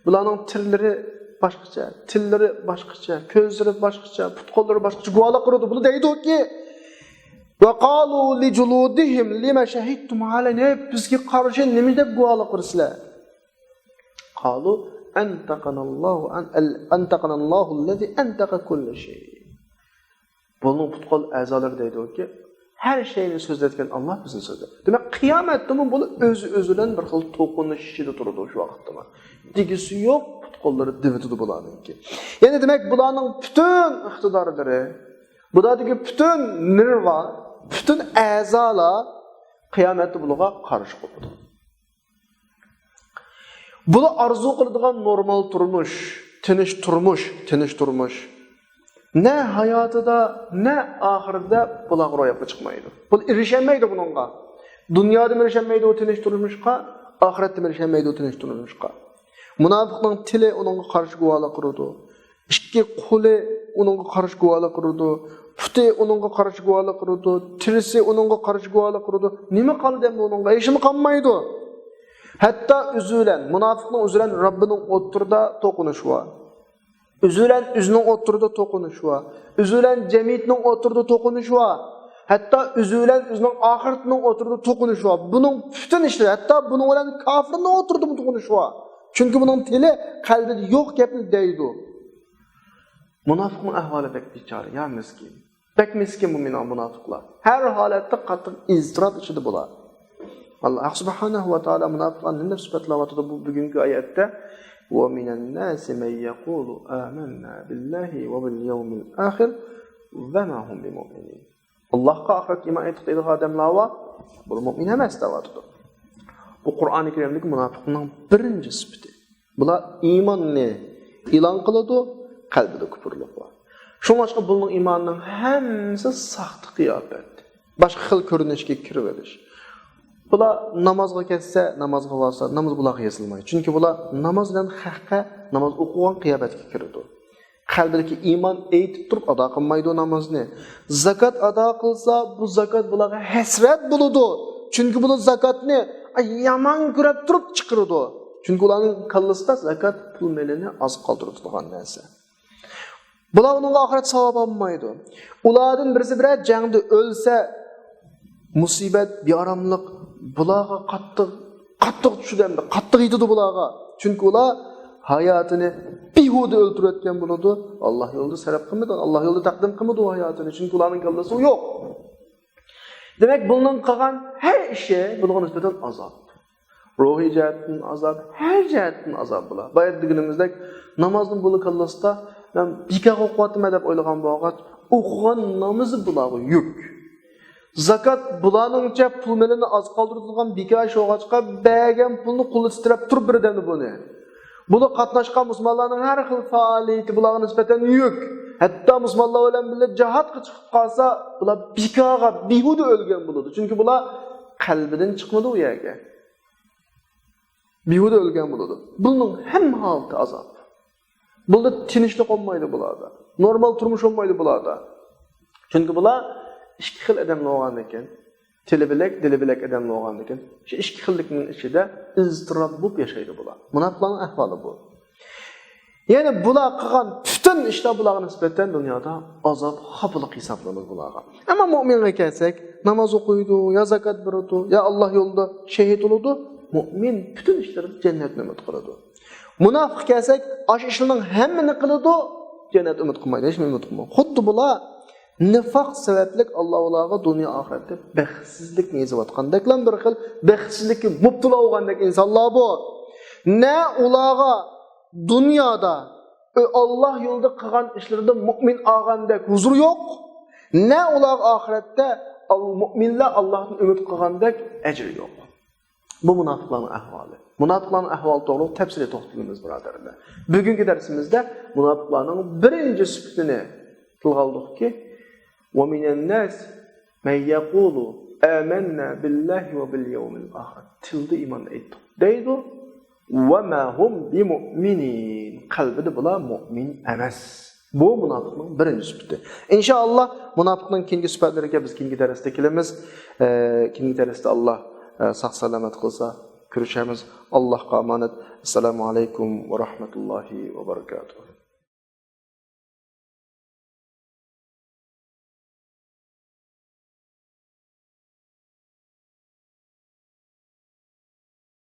بۇلارنىڭ تىللىرى باشقىچە، تىللىرى باشقىچە، كۆزلىرى باشقىچە، پۇت-قوللىرى باشقىچە گۇۋاھلىق بېرىدۇ. بۇلار دەيدۇكى، «وقالوا لجلودهم لم شهدتم علينا؟» بىزگە قارشى نېمە دەپ گۇۋاھلىق بېرىسىلەر؟ قالوا أنطقنا الله، أن-، أنطقنا الله الذي أنطق كل شيء. بۇلارنىڭ پۇت-قول ئەزالىرى دەيدۇكى، ھەر شەينى سۆزلەتكەن ئاللا بىزنى سۆزلەپ. دېمەك، قىيامەتتىمۇ بۇلار ئۆزى ئۆزى بىلەن بىر خىل توقۇنۇش ئىچىدە تۇرىدۇ شۇ ۋاقىتتىمۇ. دېگۈسى يوق، پۇت-قوللىرى دېۋىتىدۇ بۇلارنىڭكى. يەنى دېمەك، بۇلارنىڭ پۈتۈن ئىقتىدارلىرى، بۇلاردىكى پۈتۈن نېرۋا، پۈتۈن ئەزالار قىيامەتتە بۇلارغا قارشى قوپىدۇ. بۇلار ئارزۇ قىلىدىغان نورمال تۇرمۇش، تىنچ تۇرمۇش، تىنچ تۇرمۇش نە ھاياتىدا، نە ئاخىرىدا بۇلارغا روياپقا چىقمايدۇ. بۇلار ئېرىشەلمەيدۇ بۇنىڭغا. دۇنيادىمۇ ئېرىشەلمەيدۇ تىنچ تۇرمۇشقا، ئاخىرەتتىمۇ ئېرىشەلمەيدۇ تىنچ تۇرمۇشقا. مۇناپىقنىڭ تىلى ئۇنىڭغا قارشى گۇۋاھلىق ئۇرىدۇ. ئىككى قولى ئۇنىڭغا قارشى گۇۋاھلىق ئۇرىدۇ. پۇتى ئۇنىڭغا قارشى گۇۋاھلىق ئۇرىدۇ. تىرىسى ئۇنىڭغا قارشى گۇۋاھلىق ئۇرىدۇ. نېمە قالدى ئەمدى ئۇنىڭغا؟ ھېچنېمە قالمايدۇ. ھەتتا ئۆزى بىلەن، مۇناپىقنىڭ ئۆزى بىلەن رەببىنىڭ ئوتتۇرىدا توقۇنۇشى بار. ئۆزى بىلەن ئۆزىنىڭ ئوتتۇرىدا توقۇنۇشى بار. ئۆزى بىلەن جەمئىيەتنىڭ ئوتتۇرىدا توقۇنۇشى بار. ھەتتا ئۆزى بىلەن ئۆزىنىڭ ئاخىرىتىنىڭ ئوتتۇرىدا توقۇنۇشى بار. بۇنىڭ پۈتۈن ئىشلىرى، ھەتتا بۇنىڭ بىلەن كاپىرنىڭ ئوتتۇرىدىمۇ توقۇنۇشى بار. چۈنكى بۇنىڭ تىلى قەلبىدە يوق گەپنى دەيدۇ. مۇناپىقنىڭ ئەھۋالى بەك بىچارە، يا مىسكىن. بەك مىسكىن بۇ مۇناپىقلار. ھەر ھالەتتە قاتتىق ئىزتىراپ ئىچىدە بۇلار. ئاللا سۇبھانەھۇ ۋە تائالا مۇناپىقلارنى نېمە دەپ سۈپەتلەۋاتىدۇ بۇ بۈگۈنكى ئايەتتە؟ «ومن الناس من يقول آمنا بالله وباليوم الآخر وما هم بمؤمنين.» ئاللاھقا، ئاخىرەتكە ئىمان ئېيتتۇق دەيدىغان ئادەملەر بار، بۇلار مۇئمىن ئەمەس دەۋاتىدۇ. بۇ قۇرئانى كەرىمدىكى مۇناپىقنىڭ بىرىنچى سۈپىتى. بۇلار ئىماننى ئېلان قىلىدۇ، قەلبىدە كۇپۇرلۇق بار. شۇڭلاشقا بۇلارنىڭ ئىمانىنىڭ ھەممىسى ساختا قىياپەت. باشقا خىل كۆرۈنۈشكە كىرىۋېلىش. بۇلار نامازغا كەتسە، نامازغا بارسا، ناماز بۇلارغا يېزىلمايدۇ. چۈنكى بۇلار ناماز بىلەن ھەققە ناماز ئوقۇغان قىياپەتكە كىرىدۇ. قەلبىدىكى ئىمان ئېيتىپ تۇرۇپ ئادا قىلمايدۇ نامازنى. زاكات ئادا قىلسا، بۇ زاكات بۇلارغا ھەسرەت بولىدۇ. چۈنكى بۇلار زاكاتنى، ئاي، يامان كۆرۈپ تۇرۇپ چىقىرىدۇ. چۈنكى ئۇلارنىڭ كاللىسىدا زاكات پۇل مېلىنى ئاز قالدۇرىدىغان نەرسە. بۇلار ئۇنىڭغا ئاخىرەت ساۋاب ئالمايدۇ. ئۇلاردىن بىرسى بىرەر جەڭدە ئۆلسە، مۇسىبەت، بىئاراملىق بۇلارغا قاتتىق، قاتتىق چۈشىدۇ ئەمدى، قاتتىق يېتىدۇ بۇلارغا. چۈنكى ئۇلار ھاياتىنى بىھۇدە ئۆلتۈرۈۋەتكەن بولىدۇ. ئاللا يولىدا سەرپ قىلمىدى، ئاللا يولىدا تەقدىم قىلمىدى ئۇ ھاياتىنى. چۈنكى ئۇلارنىڭ كاللىسى يوق. دېمەك، بۇلارنىڭ قىلغان ھەر ئىشى بۇلارغا نىسبەتەن ئازاب. روھىي جەھەتتىن ئازاب، ھەر جەھەتتىن ئازاب بۇلار. بايا دېگىنىمىزدەك، نامازنى بۇلار كاللىسىدا، مەن بىكارغا ئوقۇۋاتىمەن دەپ ئويلىغان بولغاچ، ئوقۇغان نامىزى بۇلارغا يۈك. زاكات بۇلارنىڭچە پۇل مېلىنى ئاز قالدۇرىدىغان بىكار ئىش بولغاچقا، بەرگەن پۇلنى قولى تىترەپ تۇرۇپ بېرىدۇ ئەمدى بۇنى. بۇلار قاتناشقان مۇسۇلمانلارنىڭ ھەر خىل پائالىيىتى بۇلارغا نىسبەتەن يۈك. ھەتتا مۇسۇلمانلار بىلەن بىللە جىھادقا چىقىپ قالسا، بۇلار بىكارغا، بىھۇدە ئۆلگەن بولىدۇ. چۈنكى بۇلار قەلبىدىن چىقمىدى ئۇ يەرگە. بىھۇدە ئۆلگەن بولىدۇ. بۇنىڭ ھەممە ھالىتى ئازاب. بۇندا تىنچلىق بولمايدۇ بۇلاردا. نورمال تۇرمۇش بولمايدۇ بۇلاردا. چۈنكى بۇلار ئىككى خىل ئادەم بولغاندىكىن، تىلى بىلەك، دىلى بىلەك ئادەم بولغاندىكىن، شۇ ئىككى خىللىكنىڭ ئىچىدە ئىزتىراپ بولۇپ ياشايدۇ بۇلار. مۇناپىقلارنىڭ ئەھۋالى بۇ. يەنى بۇلار قىلغان پۈتۈن ئىشلار بۇلارغا نىسبەتەن دۇنيادا ئازاب، خاپىلىق ھېسابلىنىدۇ بۇلارغا. ئەمما مۇئمىنغا كەلسەك، ناماز ئوقۇيدۇ، يا زاكات بېرىدۇ، يا ئاللا يولىدا شېھىت بولىدۇ. مۇئمىن پۈتۈن ئىشلىرىدا جەننەتنى ئۈمىد قىلىدۇ. مۇناپىق كەلسەك، ئاشۇ ئىشلارنىڭ ھەممىنى قىلىدۇ، جەننەت ئۈمىد قىلمايدۇ، ھېچنېمە ئۈمىد قىلمايدۇ. خۇددى بۇلار نىفاق سەۋەبلىك ئاللا ئۇلارغا دۇنيا ئاخىرەتتە بەختسىزلىكنى يېزىۋاتقاندەكلا، بىر خىل بەختسىزلىككە مۇپتىلا بولغاندەك ئىنسانلار بۇ. نە ئۇلارغا دۇنيادا ئاللا يولىدا قىلغان ئىشلىرىدا مۇئمىن ئالغاندەك ھۇزۇر يوق، نە ئۇلارغا ئاخىرەتتە ئال-، مۇئمىنلار ئاللاھتىن ئۈمىد قىلغاندەك ئەجىر يوق. بۇ مۇناپىقلارنىڭ ئەھۋالى. مۇناپىقلارنىڭ ئەھۋالى توغرۇلۇق تەپسىلىي توختىلىمىز، بۇرادەرلەر. بۈگۈنكى دەرسىمىزدە مۇناپىقلارنىڭ بىرىنچى سۈپىتىنى تىلغا ئالدۇقكى، وَمِنَ النَّاسِ مَن يَقُولُ آمَنَّا بِاللَّهِ وَبِالْيَوْمِ الْآخِرِ. تىلدا ئىماننى ئېيتتۇق دەيدۇ. وَمَا هُمْ بِمُؤْمِنِينَ. قەلبىدە بۇلار مۇئمىن ئەمەس. بۇ مۇناپىقنىڭ بىرىنچى سۈپىتى. ئىنشائاللا، مۇناپىقنىڭ كېيىنكى سۈپەتلىرىگە بىز كېيىنكى دەرستە كېلىمىز. ئە، كېيىنكى دەرستە ئاللا، ئە، ساق سالامەت قىلسا، كۆرۈشەرمىز. ئاللاھقا ئامانەت. ئەسسالامۇ ئەلەيكۇم ۋە رەھمەتۇللاھى ۋە بەرىكاتۇھ.